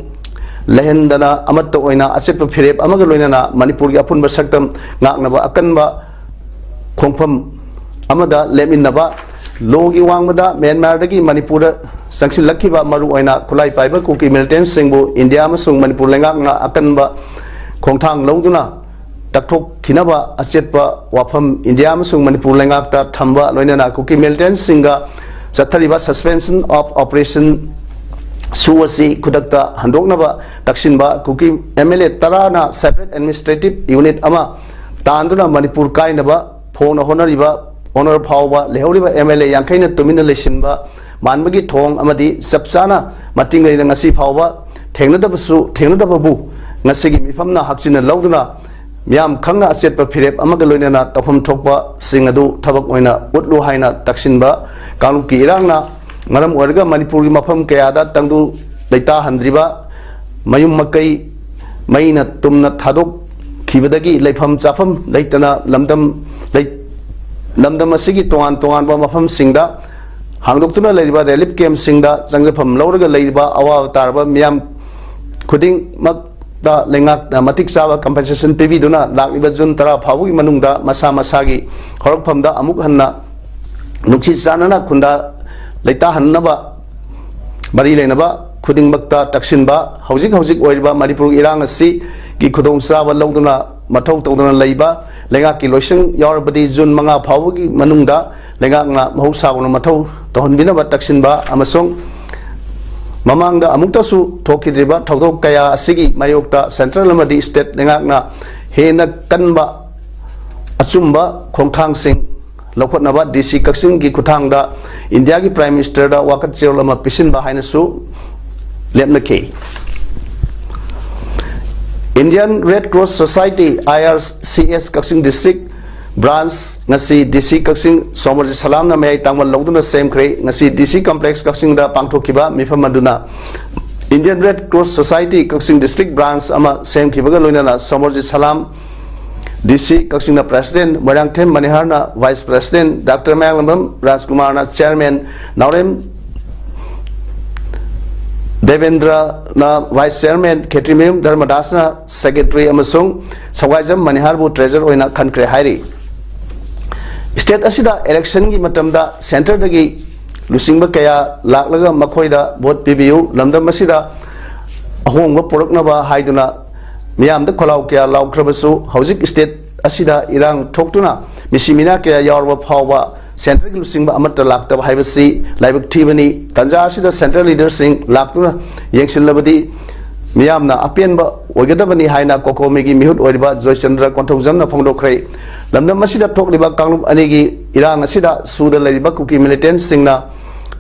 ꯂꯩꯍꯟꯗꯅ ꯑꯃꯠꯇ ꯑꯣꯏꯅ ꯑꯆꯦꯠꯄ ꯐꯤꯔꯦꯞ ꯑꯃꯒ ꯂꯣꯏꯅꯅ ꯃꯅꯤꯄꯨꯔꯒꯤ ꯑꯄꯨꯟꯕ ꯁꯛꯇꯝ ꯉꯥꯛꯅꯕ ꯑꯀꯟꯕ ꯈꯣꯡꯐꯝ ꯑꯃꯗ ꯂꯦꯞꯃꯤꯟꯅꯕ꯫ ꯂꯣꯒꯤ ꯋꯥꯡꯃꯗ ꯃ꯭ꯌꯥꯟꯃꯥꯔꯗꯒꯤ ꯃꯅꯤꯄꯨꯔꯗ ꯆꯪꯁꯤꯜꯂꯛꯈꯤꯕ ꯃꯔꯨꯑꯣꯏꯅ ꯈꯨꯠꯂꯥꯏ ꯄꯥꯏꯕ ꯀꯨꯀꯤ militants ꯁꯤꯡꯕꯨ ꯏꯟꯗꯤꯌꯥ ꯑꯃꯁꯨꯡ ꯃꯅꯤꯄꯨꯔ ꯂꯩꯉꯥꯛꯅ ꯑꯀꯟꯕ ꯈꯣꯡꯊꯥꯡ ꯂꯧꯗꯨꯅ ꯇꯛꯊꯣꯛꯈꯤꯅꯕ ꯑꯆꯦꯠꯄ ꯋꯥꯐꯝ ꯏꯟꯗꯤꯌꯥ ꯑꯃꯁꯨꯡ ꯃꯅꯤꯄꯨꯔ ꯂꯩꯉꯥꯛꯇ ꯊꯝꯕ ꯂꯣꯏꯅꯅ ꯀꯨꯀꯤ militants ꯁꯤꯡꯒ ꯆꯠꯊꯔꯤꯕ suspension of operation ꯁꯨ ꯑꯁꯤ ꯈꯨꯗꯛꯇ ꯍꯟꯗꯣꯛꯅꯕ ꯇꯛꯁꯤꯟꯕ꯫ ꯀꯨꯀꯤ MLA ꯇꯔꯥꯅ separate administrative unit ꯑꯃ ꯇꯥꯟꯗꯨꯅ ꯃꯅꯤꯄꯨꯔ ꯀꯥꯏꯅꯕ ꯐꯣꯡꯅ ꯍꯣꯠꯅꯔꯤꯕ ꯍꯣꯠꯅꯔ ꯐꯥꯎꯕ ꯂꯩꯍꯧꯔꯤꯕ MLA ꯌꯥꯡꯈꯩꯅ ꯇꯨꯃꯤꯟꯅ ꯂꯩꯁꯤꯟꯕ ꯃꯥꯟꯕꯒꯤ ꯊꯧꯑꯣꯡ ꯑꯃꯗꯤ ꯆꯞ ꯆꯥꯅ ꯃꯇꯤꯡ ꯂꯩꯅ ꯉꯁꯤ ꯐꯥꯎꯕ ꯊꯦꯡꯅꯗꯕꯁꯨ ꯊꯦꯡꯅꯗꯕꯕꯨ ꯉꯁꯤꯒꯤ ꯃꯤꯐꯝꯅ ꯍꯛꯆꯤꯟꯅ ꯂꯧꯗꯨꯅ ꯃꯤꯌꯥꯝ ꯈꯪꯅ ꯑꯆꯦꯠꯄ ꯐꯤꯔꯦꯞ ꯑꯃꯒ ꯂꯣꯏꯅꯅ ꯇꯧꯐꯝ ꯊꯣꯛꯄꯁꯤꯡ ꯑꯗꯨ ꯊꯕꯛ ꯑꯣꯏꯅ ꯎꯠꯂꯨ ꯍꯥꯏꯅ ꯇꯛꯁꯤꯟꯕ꯫ ꯀꯥꯡꯂꯨꯞꯀꯤ ꯏꯔꯥꯡꯅ ꯃꯔꯝ ꯑꯣꯏꯔꯒ ꯃꯅꯤꯄꯨꯔꯒꯤ ꯃꯐꯝ ꯀꯌꯥꯗ ꯇꯪꯗꯨ ꯂꯩꯇꯥꯍꯟꯗ꯭ꯔꯤꯕ ꯃꯌꯨꯝ ꯃꯀꯩ ꯃꯩꯅ ꯇꯨꯝꯅ ꯊꯥꯗꯣꯛꯈꯤꯕꯗꯒꯤ ꯂꯩꯐꯝ ꯆꯥꯐꯝ ꯂꯩꯇꯅ ꯂꯝꯗꯝ ꯂꯩ-, ꯂꯝꯗꯝ ꯑꯁꯤꯒꯤ ꯇꯣꯉꯥꯟ ꯇꯣꯉꯥꯟꯕ ꯃꯐꯝꯁꯤꯡꯗ ꯍꯥꯡꯗꯣꯛꯇꯨꯅ ꯂꯩꯔꯤꯕ relief camp ꯁꯤꯡꯗ ꯆꯪꯖꯐꯝ ꯂꯧꯔꯒ ꯂꯩꯔꯤꯕ ꯑꯋꯥꯕ ꯇꯥꯔꯕ ꯃꯤꯌꯥꯝ ꯈꯨꯗꯤꯡꯃꯛꯇ ꯂꯩꯉꯥꯛꯅ ꯃꯇꯤꯛ ꯆꯥꯕ compensation ꯄꯤꯕꯤꯗꯨꯅ ꯂꯥꯛꯂꯤꯕ ꯖꯨꯟ ꯇꯔꯥ ꯐꯥꯎꯕꯒꯤ ꯃꯅꯨꯡꯗ ꯃꯁꯥ ꯃꯁꯥꯒꯤ ꯍꯧꯔꯛꯐꯝꯗ ꯑꯃꯨꯛ ꯍꯟꯅ ꯅꯨꯡꯁꯤ ꯆꯥꯟꯅꯅ ꯈꯨꯟꯗꯥ ꯂꯩꯇꯥꯍꯟꯅꯕ ꯃꯔꯤ ꯂꯩꯅꯕ ꯈꯨꯗꯤꯡꯃꯛꯇ ꯇꯛꯁꯤꯟꯕ꯫ ꯍꯧꯖꯤꯛ ꯍꯧꯖꯤꯛ ꯑꯣꯏꯔꯤꯕ ꯃꯅꯤꯄꯨꯔꯒꯤ ꯏꯔꯥꯡ ꯑꯁꯤꯒꯤ ꯈꯨꯗꯣꯡꯆꯥꯕ ꯂꯧꯗꯨꯅ ꯃꯊꯧ ꯇꯧꯗꯨꯅ ꯂꯩꯕ ꯂꯩꯉꯥꯛꯀꯤ ꯂꯣꯏꯁꯪ ꯌꯥꯎꯔꯕꯗꯤ ꯖꯨꯟ ꯃꯉꯥ ꯐꯥꯎꯕꯒꯤ ꯃꯅꯨꯡꯗ ꯂꯩꯉꯥꯛꯅ ꯃꯍꯧꯁꯥꯒꯨꯝꯅ ꯃꯊꯧ ꯇꯧꯍꯟꯕꯤꯅꯕ ꯇꯛꯁꯤꯟꯕ ꯑꯃꯁꯨꯡ ꯃꯃꯥꯡꯗ ꯑꯃꯨꯛꯇꯁꯨ ꯊꯣꯛꯈꯤꯗ꯭ꯔꯤꯕ ꯊꯧꯗꯣꯛ ꯀꯌꯥ ꯑꯁꯤꯒꯤ ꯃꯥꯌꯣꯛꯇ central ꯑꯃꯗꯤ state ꯂꯩꯉꯥꯛꯅ ꯍꯦꯟꯅ ꯀꯟꯕ ꯑꯆꯨꯝꯕ ꯈꯣꯡꯊꯥꯡꯁꯤꯡ ꯂꯧꯈꯠꯅꯕ ꯗꯤ ꯁꯤ ꯀꯛꯆꯤꯡꯒꯤ ꯈꯨꯠꯊꯥꯡꯗ ꯏꯟꯗꯤꯌꯥꯒꯤ Prime Ministerꯗ ꯋꯥꯀꯠ ꯆꯦꯔꯣꯜ ꯑꯃ ꯄꯤꯁꯤꯟꯕ ꯍꯥꯏꯅꯁꯨ ꯂꯦꯞꯅꯈꯤ꯫ Indian Red Cross Society, I R C S, Kakching District Branch ꯉꯁꯤ ꯗꯤ ꯁꯤ ꯀꯛꯆꯤꯡ ꯁꯣꯃꯔꯖꯤꯠ ꯁꯂꯥꯝꯅ ꯃꯌꯥꯏ ꯇꯥꯡꯕ ꯂꯧꯗꯨꯅ ꯁꯦꯝꯈ꯭ꯔꯦ꯫ ꯉꯁꯤ ꯗꯤ ꯁꯤ Complex ꯀꯛꯆꯤꯡꯗ ꯄꯥꯡꯊꯣꯛꯈꯤꯕ ꯃꯤꯐꯝ ꯑꯗꯨꯅ Indian Red Cross Society Kakching District Branch ꯑꯃ ꯁꯦꯝꯈꯤꯕꯒ ꯂꯣꯏꯅꯅ ꯁꯣꯃꯔꯖꯤꯠ ꯁꯂꯥꯝ, ꯗꯤ ꯁꯤ ꯀꯛꯆꯤꯡꯅ President, ꯃꯣꯏꯔꯥꯡꯊꯦꯝ ꯃꯅꯤꯍꯥꯔꯅ Vice President, ꯗꯥꯛꯇꯔ ꯃꯌꯥꯡꯂꯝꯕꯝ ꯔꯥꯖꯀꯨꯃꯥꯔꯅ Chairman, ꯅꯥꯎꯔꯦꯝ ꯗꯦꯕꯦꯟꯗ꯭ꯔꯅ Vice Chairman, ꯈꯦꯇ꯭ꯔꯤꯃꯌꯨꯝ ꯙꯔꯃꯗꯥꯁꯅ Secretary ꯑꯃꯁꯨꯡ ꯁꯋꯥꯏꯖꯝ ꯃꯅꯤꯍꯥꯔꯕꯨ Treasurer ꯑꯣꯏꯅ ꯈꯟꯈ꯭ꯔꯦ ꯍꯥꯏꯔꯤ꯫ State ꯑꯁꯤꯗ electionꯒꯤ ꯃꯇꯝꯗ centreꯗꯒꯤ ꯂꯨꯆꯤꯡꯕ ꯀꯌꯥ ꯂꯥꯛꯂꯒ ꯃꯈꯣꯏꯗ vote ꯄꯤꯕꯤꯌꯨ, ꯂꯝꯗꯝ ꯑꯁꯤꯗ ꯑꯍꯣꯡꯕ ꯄꯨꯔꯛꯅꯕ ꯍꯥꯏꯗꯨꯅ ꯃꯤꯌꯥꯝꯗ ꯈꯣꯜꯂꯥꯎ ꯀꯌꯥ ꯂꯥꯎꯈ꯭ꯔꯕꯁꯨ, ꯍꯧꯖꯤꯛ state ꯑꯁꯤꯗ ꯏꯔꯥꯡ ꯊꯣꯛꯇꯨꯅ ꯃꯤꯁꯤ ꯃꯤꯅꯥ ꯀꯌꯥ ꯌꯥꯎꯔꯕ ꯐꯥꯎꯕ centreꯒꯤ ꯂꯨꯆꯤꯡꯕ ꯑꯃꯠꯇ ꯂꯥꯛꯇꯕ ꯍꯥꯏꯕꯁꯤ ꯂꯥꯏꯕꯛ ꯊꯤꯕꯅꯤ꯫ ꯇꯥꯟꯖꯥ ꯑꯁꯤꯗ centre leaderꯁꯤꯡ ꯂꯥꯛꯇꯨꯅ ꯌꯦꯡꯁꯤꯜꯂꯕꯗꯤ ꯃꯤꯌꯥꯝꯅ ꯑꯄꯦꯟꯕ ꯑꯣꯏꯒꯗꯕꯅꯤ ꯍꯥꯏꯅ COCOMIꯒꯤ ꯃꯤꯍꯨꯠ ꯑꯣꯏꯔꯤꯕ ꯖꯣꯏꯆꯟꯗ꯭ꯔ ꯀꯣꯟꯊꯧꯖꯝꯅ ꯐꯣꯡꯗꯣꯛꯈ꯭ꯔꯦ꯫ ꯂꯝꯗꯝ ꯑꯁꯤꯗ ꯊꯣꯛꯂꯤꯕ ꯀꯥꯡꯂꯨꯞ ꯑꯅꯤꯒꯤ ꯏꯔꯥꯡ ꯑꯁꯤꯗ ꯁꯨꯗ ꯂꯩꯔꯤꯕ ꯀꯨꯀꯤ militantꯁꯤꯡꯅ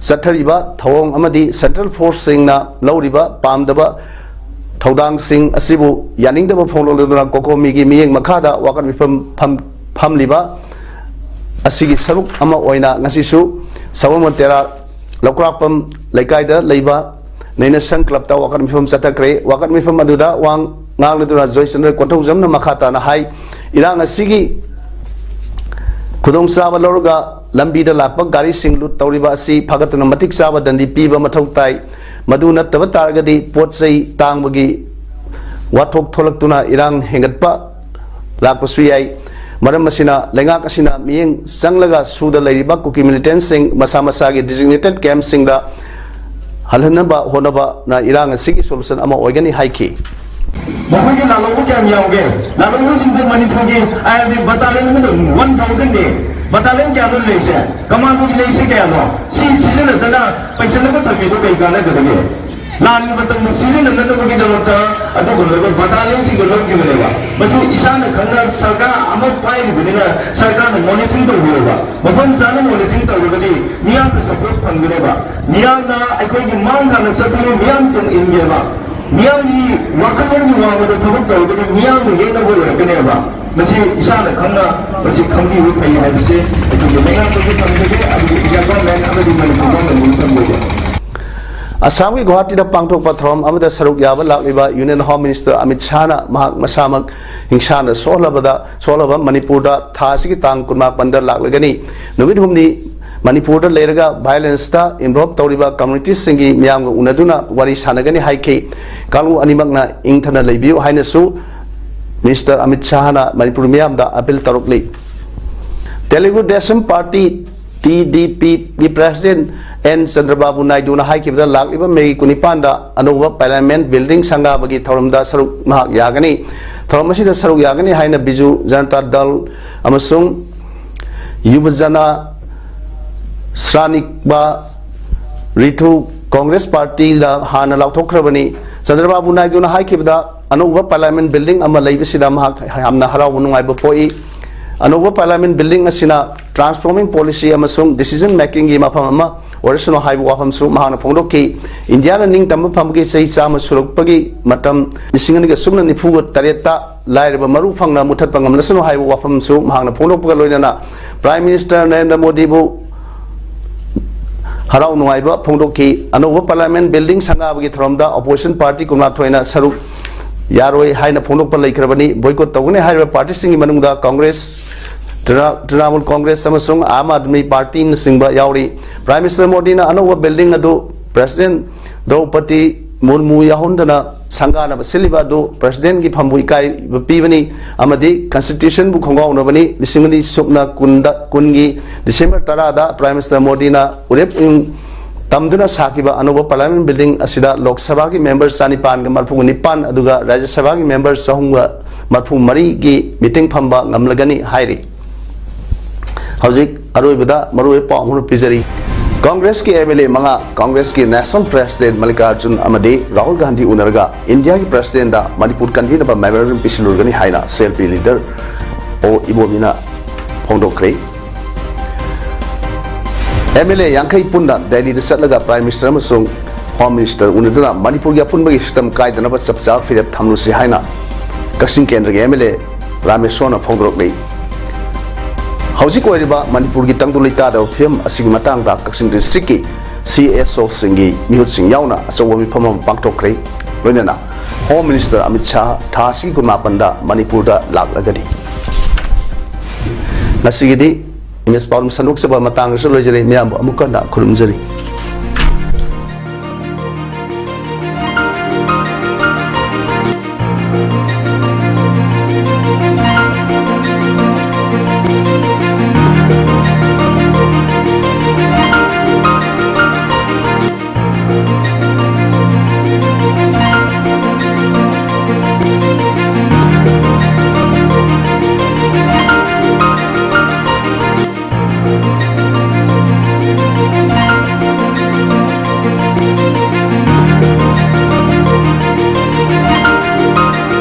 ꯆꯠꯊꯔꯤꯕ ꯊꯧꯑꯣꯡ ꯑꯃꯗꯤ central forceꯁꯤꯡꯅ ꯂꯧꯔꯤꯕ ꯄꯥꯝꯗꯕ ꯊꯧꯗꯥꯡꯁꯤꯡ ꯑꯁꯤꯕꯨ ꯌꯥꯅꯤꯡꯗꯕ ꯐꯣꯡꯗꯣꯛꯂꯗꯨꯅ COCOMIꯒꯤ ꯃꯤꯠꯌꯦꯡ ꯃꯈꯥꯗ ꯋꯥꯀꯠ ꯃꯤꯐꯝ ꯐꯝ-, ꯐꯝꯂꯤꯕ ꯑꯁꯤꯒꯤ ꯁꯔꯨꯛ ꯑꯃ ꯑꯣꯏꯅ ꯉꯁꯤꯁꯨ ꯁꯕꯔꯃꯇꯦꯔꯥ ꯂꯧꯀ꯭ꯔꯥꯛꯄꯝ ꯂꯩꯀꯥꯏꯗ ꯂꯩꯕ ꯅꯩꯅꯁꯪ clubꯇ ꯋꯥꯀꯠ ꯃꯤꯐꯝ ꯆꯠꯊꯈ꯭ꯔꯦ꯫ ꯋꯥꯀꯠ ꯃꯤꯐꯝ ꯑꯗꯨꯗ ꯋꯥ ꯉꯥꯡꯂꯗꯨꯅ ꯖꯣꯏꯆꯟꯗ꯭ꯔ ꯀꯣꯟꯊꯧꯖꯝꯅ ꯃꯈꯥ ꯇꯥꯅ ꯍꯥꯏ, ꯏꯔꯥꯡ ꯑꯁꯤꯒꯤ ꯈꯨꯗꯣꯡꯆꯥꯕ ꯂꯧꯔꯒ ꯂꯝꯕꯤꯗ ꯂꯥꯛꯄ ꯒꯥꯔꯤꯁꯤꯡ loot ꯇꯧꯔꯤꯕ ꯑꯁꯤ ꯐꯒꯠꯇꯅ ꯃꯇꯤꯛ ꯆꯥꯕ ꯗꯟꯗꯤ ꯄꯤꯕ ꯃꯊꯧ ꯇꯥꯏ꯫ ꯃꯗꯨ ꯅꯠꯇꯕ ꯇꯥꯔꯒꯗꯤ ꯄꯣꯠ ꯆꯩ ꯇꯥꯡꯕꯒꯤ ꯋꯥꯊꯣꯛ ꯊꯣꯛꯂꯛꯇꯨꯅ ꯏꯔꯥꯡ ꯍꯦꯟꯒꯠꯄ ꯂꯥꯛꯄꯁꯨ ꯌꯥꯏ꯫ ꯃꯔꯝ ꯑꯁꯤꯅ ꯂꯩꯉꯥꯛ ꯑꯁꯤꯅ ꯃꯤꯠꯌꯦꯡ ꯆꯪꯂꯒ ꯁꯨꯗ ꯂꯩꯔꯤꯕ ꯀꯨꯀꯤ militantꯁꯤꯡ ꯃꯁꯥ ꯃꯁꯥꯒꯤ designated campꯁꯤꯡꯗ ꯍꯜꯍꯟꯅꯕ ꯍꯣꯠꯅꯕꯅ ꯏꯔꯥꯡ ꯑꯁꯤꯒꯤ solution ꯑꯃ ꯑꯣꯏꯒꯅꯤ ꯍꯥꯏꯈꯤ꯫ ꯃꯈꯣꯏꯒꯤ ꯂꯥꯜꯍꯧꯕ ꯀꯌꯥꯝ ꯌꯥꯎꯒꯦ? ꯂꯥꯜꯍꯧꯕꯁꯤꯡꯗꯨ ꯃꯅꯤꯄꯨꯔꯒꯤ I R B battalion ꯑꯃꯗ one thousandꯅꯤ꯫ Battalion ꯀꯌꯥꯅꯣ ꯂꯩꯔꯤꯁꯦ? Commandoꯒꯤ ꯂꯩꯔꯤꯁꯦ ꯀꯌꯥꯅꯣ? ꯁꯤ ꯁꯤꯖꯤꯟꯅꯗꯅ ꯄꯩꯁꯜꯂꯒ ꯊꯝꯃꯤꯗꯣ ꯀꯩ ꯀꯥꯟꯅꯒꯗꯒꯦ? ꯂꯥꯟꯒꯤ ꯃꯇꯝꯗ ꯁꯤꯖꯤꯟꯅꯅꯕꯒꯤꯗꯃꯛꯇ ꯑꯗꯨꯒꯨꯝꯂꯕ battalionꯁꯤꯡꯗꯣ ꯂꯧꯈꯤꯕꯅꯦꯕ꯫ ꯃꯗꯨ ꯏꯁꯥꯅ ꯈꯪꯅ ꯁꯔꯀꯥꯔ ꯑꯃ ꯄꯥꯏꯔꯤꯕꯅꯤꯅ ꯁꯔꯀꯥꯔꯅ ꯃꯣꯅꯤꯇꯔꯤꯡ ꯇꯧꯕꯤꯔꯕ, ꯃꯐꯝ ꯆꯥꯅ ꯃꯣꯅꯤꯇꯔꯤꯡ ꯇꯧꯔꯒꯗꯤ ꯃꯤꯌꯥꯝꯅ ꯁꯄꯣꯔꯠ ꯐꯪꯒꯅꯦꯕ꯫ ꯃꯤꯌꯥꯝꯅ ꯑꯩꯈꯣꯏꯒꯤ ꯃꯥꯡ ꯊꯥꯅ ꯆꯠꯄꯗꯨ ꯃꯤꯌꯥꯝ ꯇꯨꯡ ꯏꯟꯒꯦꯕ꯫ ꯃꯤꯌꯥꯝꯒꯤ ꯋꯥꯈꯜꯂꯣꯟꯒꯤ ꯋꯥꯡꯃꯗ ꯊꯕꯛ ꯇꯧꯔꯒꯗꯤ ꯃꯤꯌꯥꯝꯅ ꯌꯦꯡꯅꯕ ꯑꯣꯏꯔꯛꯀꯅꯦꯕ꯫ ꯃꯁꯤ ꯏꯁꯥꯅ ꯈꯪꯅ ꯃꯁꯤ ꯈꯪꯕꯤꯕ ꯐꯩ ꯍꯥꯏꯕꯁꯦ ꯑꯩꯈꯣꯏꯒꯤ ꯂꯩꯉꯥꯛꯇꯁꯨ ꯊꯝꯖꯒꯦ, ꯑꯗꯨꯒ ꯏꯟꯗꯤꯌꯥ ꯒꯣꯔꯃꯦꯟ ꯑꯃꯗꯤ ꯃꯅꯤꯄꯨꯔ ꯒꯣꯔꯃꯦꯟꯕꯨꯁꯨ ꯊꯝꯖꯒꯦ꯫ ꯑꯁꯥꯝꯒꯤ ꯒꯨꯋꯥꯍꯥꯇꯤꯗ ꯄꯥꯡꯊꯣꯛꯄ ꯊꯧꯔꯝ ꯑꯃꯗ ꯁꯔꯨꯛ ꯌꯥꯕ ꯂꯥꯛꯂꯤꯕ ꯌꯨꯅꯤꯌꯟ ꯍꯣꯝ ꯃꯤꯅꯤꯁꯇꯔ ꯑꯃꯤꯠ ꯁꯥꯍꯅ ꯃꯍꯥꯛ ꯃꯁꯥꯃꯛ ꯍꯤꯡꯁꯥꯅ ꯁꯣꯛꯍꯜꯂꯕꯗ ꯁꯣꯛꯍꯜꯂꯕ ꯃꯅꯤꯄꯨꯔꯗ ꯊꯥ ꯑꯁꯤꯒꯤ ꯇꯥꯡ ꯀꯨꯟꯃꯥꯄꯟꯗ ꯂꯥꯛꯂꯒꯅꯤ꯫ ꯅꯨꯃꯤꯠ ꯍꯨꯝꯅꯤ ꯃꯅꯤꯄꯨꯔꯗ ꯂꯩꯔꯒ ꯚꯥꯏꯑꯣꯂꯦꯟꯁꯇ ꯏꯟꯚꯣꯜꯕ ꯇꯧꯔꯤꯕ ꯀꯝꯃꯨꯅꯤꯇꯤꯁꯤꯡꯒꯤ ꯃꯤꯌꯥꯝꯒ ꯎꯅꯗꯨꯅ ꯋꯥꯔꯤ ꯁꯥꯟꯅꯒꯅꯤ ꯍꯥꯏꯈꯤ꯫ ꯀꯥꯡꯕꯨ ꯑꯅꯤꯃꯛꯅ ꯏꯪꯊꯅ ꯂꯩꯕꯤꯌꯨ ꯍꯥꯏꯅꯁꯨ ꯃꯤꯅꯤꯁꯇꯔ ꯑꯃꯤꯠ ꯁꯥꯍꯅ ꯃꯅꯤꯄꯨꯔ ꯃꯤꯌꯥꯝꯗ ꯑꯄꯤꯜ ꯇꯧꯔꯛꯂꯤ꯫ Telugu Desam party, T D ꯄꯤꯒꯤ ꯄ꯭ꯔꯦꯁꯤꯗꯦꯟ ꯑꯦꯟ ꯆꯟꯗ꯭ꯔꯕꯥꯕꯨ ꯅꯥꯏꯗꯨꯅ ꯍꯥꯏꯈꯤꯕꯗ ꯂꯥꯛꯂꯤꯕ ꯃꯦꯒꯤ ꯀꯨꯟꯅꯤꯄꯥꯟꯗ ꯑꯅꯧꯕ ꯄꯥꯔꯂꯤꯌꯥꯃꯦꯟ ꯕꯤꯜꯗꯤꯡ ꯁꯪꯒꯥꯕꯒꯤ ꯊꯧꯔꯝꯗ ꯁꯔꯨꯛ ꯃꯍꯥꯛ ꯌꯥꯒꯅꯤ꯫ ꯊꯧꯔꯝ ꯑꯁꯤꯗ ꯁꯔꯨꯛ ꯌꯥꯒꯅꯤ ꯍꯥꯏꯅ ꯕꯤꯖꯨ ꯖꯅꯇꯥ ꯗꯜ ꯑꯃꯁꯨꯡ ꯌꯨꯕꯖꯅ ꯁ꯭ꯔꯥꯅꯤꯛꯕꯥ ꯔꯤꯊꯨ ꯀꯣꯡꯒ꯭ꯔꯦꯁ ꯄꯥꯔꯇꯤꯗ ꯍꯥꯟꯅ ꯂꯥꯎꯊꯣꯛꯈ꯭ꯔꯕꯅꯤ꯫ ꯆꯟꯗ꯭ꯔꯕꯥꯕꯨ ꯅꯥꯏꯗꯨꯅ ꯍꯥꯏꯈꯤꯕꯗ ꯑꯅꯧꯕ ꯄꯥꯔꯂꯤꯌꯥꯃꯦꯟ ꯕꯤꯜꯗꯤꯡ ꯑꯃ ꯂꯩꯕꯁꯤꯗ ꯃꯍꯥꯛ ꯌꯥꯝꯅ ꯍꯔꯥꯎꯕ ꯅꯨꯡꯉꯥꯏꯕ ꯄꯣꯛꯏ꯫ ꯑꯅꯧꯕ ꯄꯥꯔꯂꯤꯌꯥꯃꯦꯟ ꯕꯤꯜꯗꯤꯡ ꯑꯁꯤꯅ ꯇ꯭ꯔꯥꯟꯁꯐꯣꯔꯃꯤꯡ ꯄꯣꯂꯤꯁꯤ ꯑꯃꯁꯨꯡ ꯗꯤꯁꯤꯖꯟ ꯃꯦꯀꯤꯡꯒꯤ ꯃꯐꯝ ꯑꯃ ꯑꯣꯏꯔꯁꯅꯨ ꯍꯥꯏꯕ ꯋꯥꯐꯝꯁꯨ ꯃꯍꯥꯛꯅ ꯐꯣꯡꯗꯣꯛꯈꯤ꯫ ꯏꯟꯗꯤꯌꯥꯅ ꯅꯤꯡꯇꯝꯕ ꯐꯪꯕꯒꯤ ꯆꯍꯤ ꯆꯥꯝꯃ ꯁꯨꯔꯛꯄꯒꯤ ꯃꯇꯝ ꯂꯤꯁꯤꯡ ꯑꯅꯤꯒ ꯁꯨꯞꯅ ꯅꯤꯐꯨꯒ ꯇꯔꯦꯠꯇ ꯂꯥꯏꯔꯕ ꯃꯔꯨ ꯐꯪꯅ ꯃꯨꯊꯠꯄ ꯉꯝꯂꯁꯅꯨ ꯍꯥꯏꯕ ꯋꯥꯐꯝꯁꯨ ꯃꯍꯥꯛꯅ ꯐꯣꯡꯗꯣꯛꯄꯒ ꯂꯣꯏꯅꯅ ꯄ꯭ꯔꯥꯏꯝ ꯃꯤꯅꯤꯁꯇꯔ ꯅꯔꯦꯟꯗ꯭ꯔ ꯃꯣꯗꯤꯕꯨ ꯍꯔꯥꯎ ꯅꯨꯡꯉꯥꯏꯕ ꯐꯣꯡꯗꯣꯛꯈꯤ꯫ ꯑꯅꯧꯕ ꯄꯥꯔꯂꯤꯌꯥꯃꯦꯟ ꯕꯤꯜꯗꯤꯡ ꯁꯪꯒꯥꯕꯒꯤ ꯊꯧꯔꯝꯗ ꯑꯣꯄꯣꯖꯤꯁꯟ ꯄꯥꯔꯇꯤ ꯀꯨꯟꯃꯥꯊꯣꯏꯅ ꯁꯔꯨꯛ ꯌꯥꯔꯣꯏ ꯍꯥꯏꯅ ꯐꯣꯡꯗꯣꯛꯄ ꯂꯩꯈ꯭ꯔꯕꯅꯤ꯫ ꯕꯣꯏꯀꯣꯠ ꯇꯧꯒꯅꯤ ꯍꯥꯏꯔꯤꯕ ꯄꯥꯔꯇꯤꯁꯤꯡꯒꯤ ꯃꯅꯨꯡꯗ ꯀꯣꯡꯒ꯭ꯔꯦꯁ, ꯇ꯭ꯔꯤꯅꯥ-, ꯇ꯭ꯔꯤꯅꯥꯃꯨꯜ ꯀꯣꯡꯒ꯭ꯔꯦꯁ ꯑꯃꯁꯨꯡ ꯑꯥꯝ ꯑꯥꯗꯃꯤ ꯄꯥꯔꯇꯤꯅꯆꯤꯡꯕ ꯌꯥꯎꯔꯤ꯫ ꯄ꯭ꯔꯥꯏꯝ ꯃꯤꯅꯤꯁꯇꯔ ꯃꯣꯗꯤꯅ ꯑꯅꯧꯕ ꯕꯤꯜꯗꯤꯡ ꯑꯗꯨ ꯄ꯭ꯔꯦꯁꯤꯗꯦꯟ ꯗ꯭ꯔꯧꯄꯗꯤ ꯃꯨꯔꯃꯨ ꯌꯥꯎꯍꯟꯗꯅ ꯁꯪꯒꯥꯅꯕ ꯁꯤꯜꯂꯤꯕ ꯑꯗꯨ ꯄ꯭ꯔꯦꯁꯤꯗꯦꯟꯒꯤ ꯐꯝꯕꯨ ꯏꯀꯥꯏꯕ ꯄꯤꯕꯅꯤ ꯑꯃꯗꯤ ꯀꯟꯁꯇꯤꯇ꯭ꯌꯨꯁꯟꯕꯨ ꯈꯣꯡꯒꯥꯎꯅꯕꯅꯤ꯫ ꯂꯤꯁꯤꯡ ꯑꯅꯤ ꯁꯨꯞꯅ ꯀꯨꯟꯗ, ꯀꯨꯟꯒꯤ ꯗꯤꯁꯦꯝꯕꯔ ꯇꯔꯥꯗ ꯄ꯭ꯔꯥꯏꯝ ꯃꯤꯅꯤꯁꯇꯔ ꯃꯣꯗꯤꯅ ꯎꯔꯦꯞ ꯎꯌꯨꯡ ꯇꯝꯗꯨꯅ ꯁꯥꯈꯤꯕ ꯑꯅꯧꯕ ꯄꯥꯔꯂꯤꯌꯥꯃꯦꯟ ꯕꯤꯜꯗꯤꯡ ꯑꯁꯤꯗ ꯂꯣꯛ ꯁꯚꯥꯒꯤ ꯃꯦꯝꯕꯔ ꯆꯅꯤꯄꯥꯟꯒ ꯃꯔꯤꯐꯨ ꯅꯤꯄꯥꯟ ꯑꯗꯨꯒ ꯔꯥꯖ꯭ꯌ ꯁꯚꯥꯒꯤ ꯃꯦꯝꯕꯔ ꯆꯍꯨꯝꯒ ꯃꯔꯤꯐꯨ ꯃꯔꯤꯒꯤ ꯃꯤꯇꯤꯡ ꯐꯝꯕ ꯉꯝꯂꯒꯅꯤ ꯍꯥꯏꯔꯤ꯫ ꯍꯧꯖꯤꯛ ꯑꯔꯣꯏꯕꯗ ꯃꯔꯨꯑꯣꯏꯕ ꯄꯥꯎ ꯑꯃ ꯄꯤꯖꯔꯤ꯫ ꯀꯣꯡꯒ꯭ꯔꯦꯁꯀꯤ ꯑꯦꯝ ꯑꯦꯜ ꯑꯦ ꯃꯉꯥ ꯀꯣꯡꯒ꯭ꯔꯦꯁꯀꯤ ꯅꯦꯁꯅꯦꯜ ꯄ꯭ꯔꯦꯁꯤꯗꯦꯟ ꯃꯜꯂꯤꯀꯥꯔꯖꯨꯟ ꯑꯃꯗꯤ ꯔꯥꯍꯨꯜ ꯒꯥꯟꯙꯤ ꯎꯅꯔꯒ ꯏꯟꯗꯤꯌꯥꯒꯤ ꯄ꯭ꯔꯦꯁꯤꯗꯦꯟꯗ ꯃꯅꯤꯄꯨꯔ ꯀꯟꯕꯤꯅꯕ ꯃꯦꯃꯣꯔꯦꯟꯗꯝ ꯄꯤꯁꯤꯜꯂꯨꯔꯒꯅꯤ ꯍꯥꯏꯅ ꯁꯤ ꯑꯦꯜ ꯄꯤ ꯂꯤꯗꯔ ꯑꯣ ꯏꯕꯣꯕꯤꯅ ꯐꯣꯡꯗꯣꯛꯈ꯭ꯔꯦ꯫ ꯑꯦꯝ ꯑꯦꯜ ꯑꯦ ꯌꯥꯡꯈꯩ ꯄꯨꯟꯅ ꯗꯦꯜꯂꯤꯗ ꯆꯠꯂꯒ Prime Minister ꯑꯃꯁꯨꯡ Home Minister ꯎꯅꯗꯨꯅ ꯃꯅꯤꯄꯨꯔꯒꯤ ꯑꯄꯨꯟꯕꯒꯤ ꯁꯛꯇꯝ ꯀꯥꯏꯗꯅꯕ ꯆꯞ ꯆꯥꯕ ꯐꯤꯔꯦꯞ ꯊꯝꯂꯨꯁꯤ ꯍꯥꯏꯅ ꯀꯛꯆꯤꯡ ꯀꯦꯟꯗ꯭ꯔꯒꯤ ꯑꯦꯝ ꯑꯦꯜ ꯑꯦ ꯔꯥꯃꯦꯁꯣꯔꯅ ꯐꯣꯡꯗꯣꯔꯛꯂꯤ꯫ ꯍꯧꯖꯤꯛ ꯑꯣꯏꯔꯤꯕ ꯃꯅꯤꯄꯨꯔꯒꯤ ꯇꯪꯗꯨ ꯂꯩꯇꯥꯗꯕ ꯐꯤꯕꯝ ꯑꯁꯤꯒꯤ ꯃꯇꯥꯡꯗ ꯀꯛꯆꯤꯡ district ꯀꯤ C S O ꯁꯤꯡꯒꯤ ꯃꯤꯍꯨꯠꯁꯤꯡ ꯌꯥꯎꯅ ꯑꯆꯧꯕ ꯃꯤꯐꯝ ꯑꯃ ꯄꯥꯡꯊꯣꯛꯈ꯭ꯔꯦ꯫ ꯂꯣꯏꯅꯅ Home Minister ꯑꯃꯤꯠ ꯁꯥꯍ ꯊꯥ ꯑꯁꯤꯒꯤ ꯀꯨꯟꯃꯥꯄꯟꯗ ꯃꯅꯤꯄꯨꯔꯗ ꯂꯥꯛꯂꯒꯅꯤ꯫ ꯉꯁꯤꯒꯤꯗꯤ ꯏꯃꯦꯖ ꯄꯥꯎꯗꯝ ꯁꯟꯗꯣꯛꯆꯕ ꯃꯇꯥꯡ ꯑꯁꯤꯗ ꯂꯣꯏꯖꯔꯦ꯫ ꯃꯤꯌꯥꯝꯕꯨ ꯑꯃꯨꯛ ꯍꯟꯅ ꯈꯨꯔꯨꯝꯖꯔꯤ꯫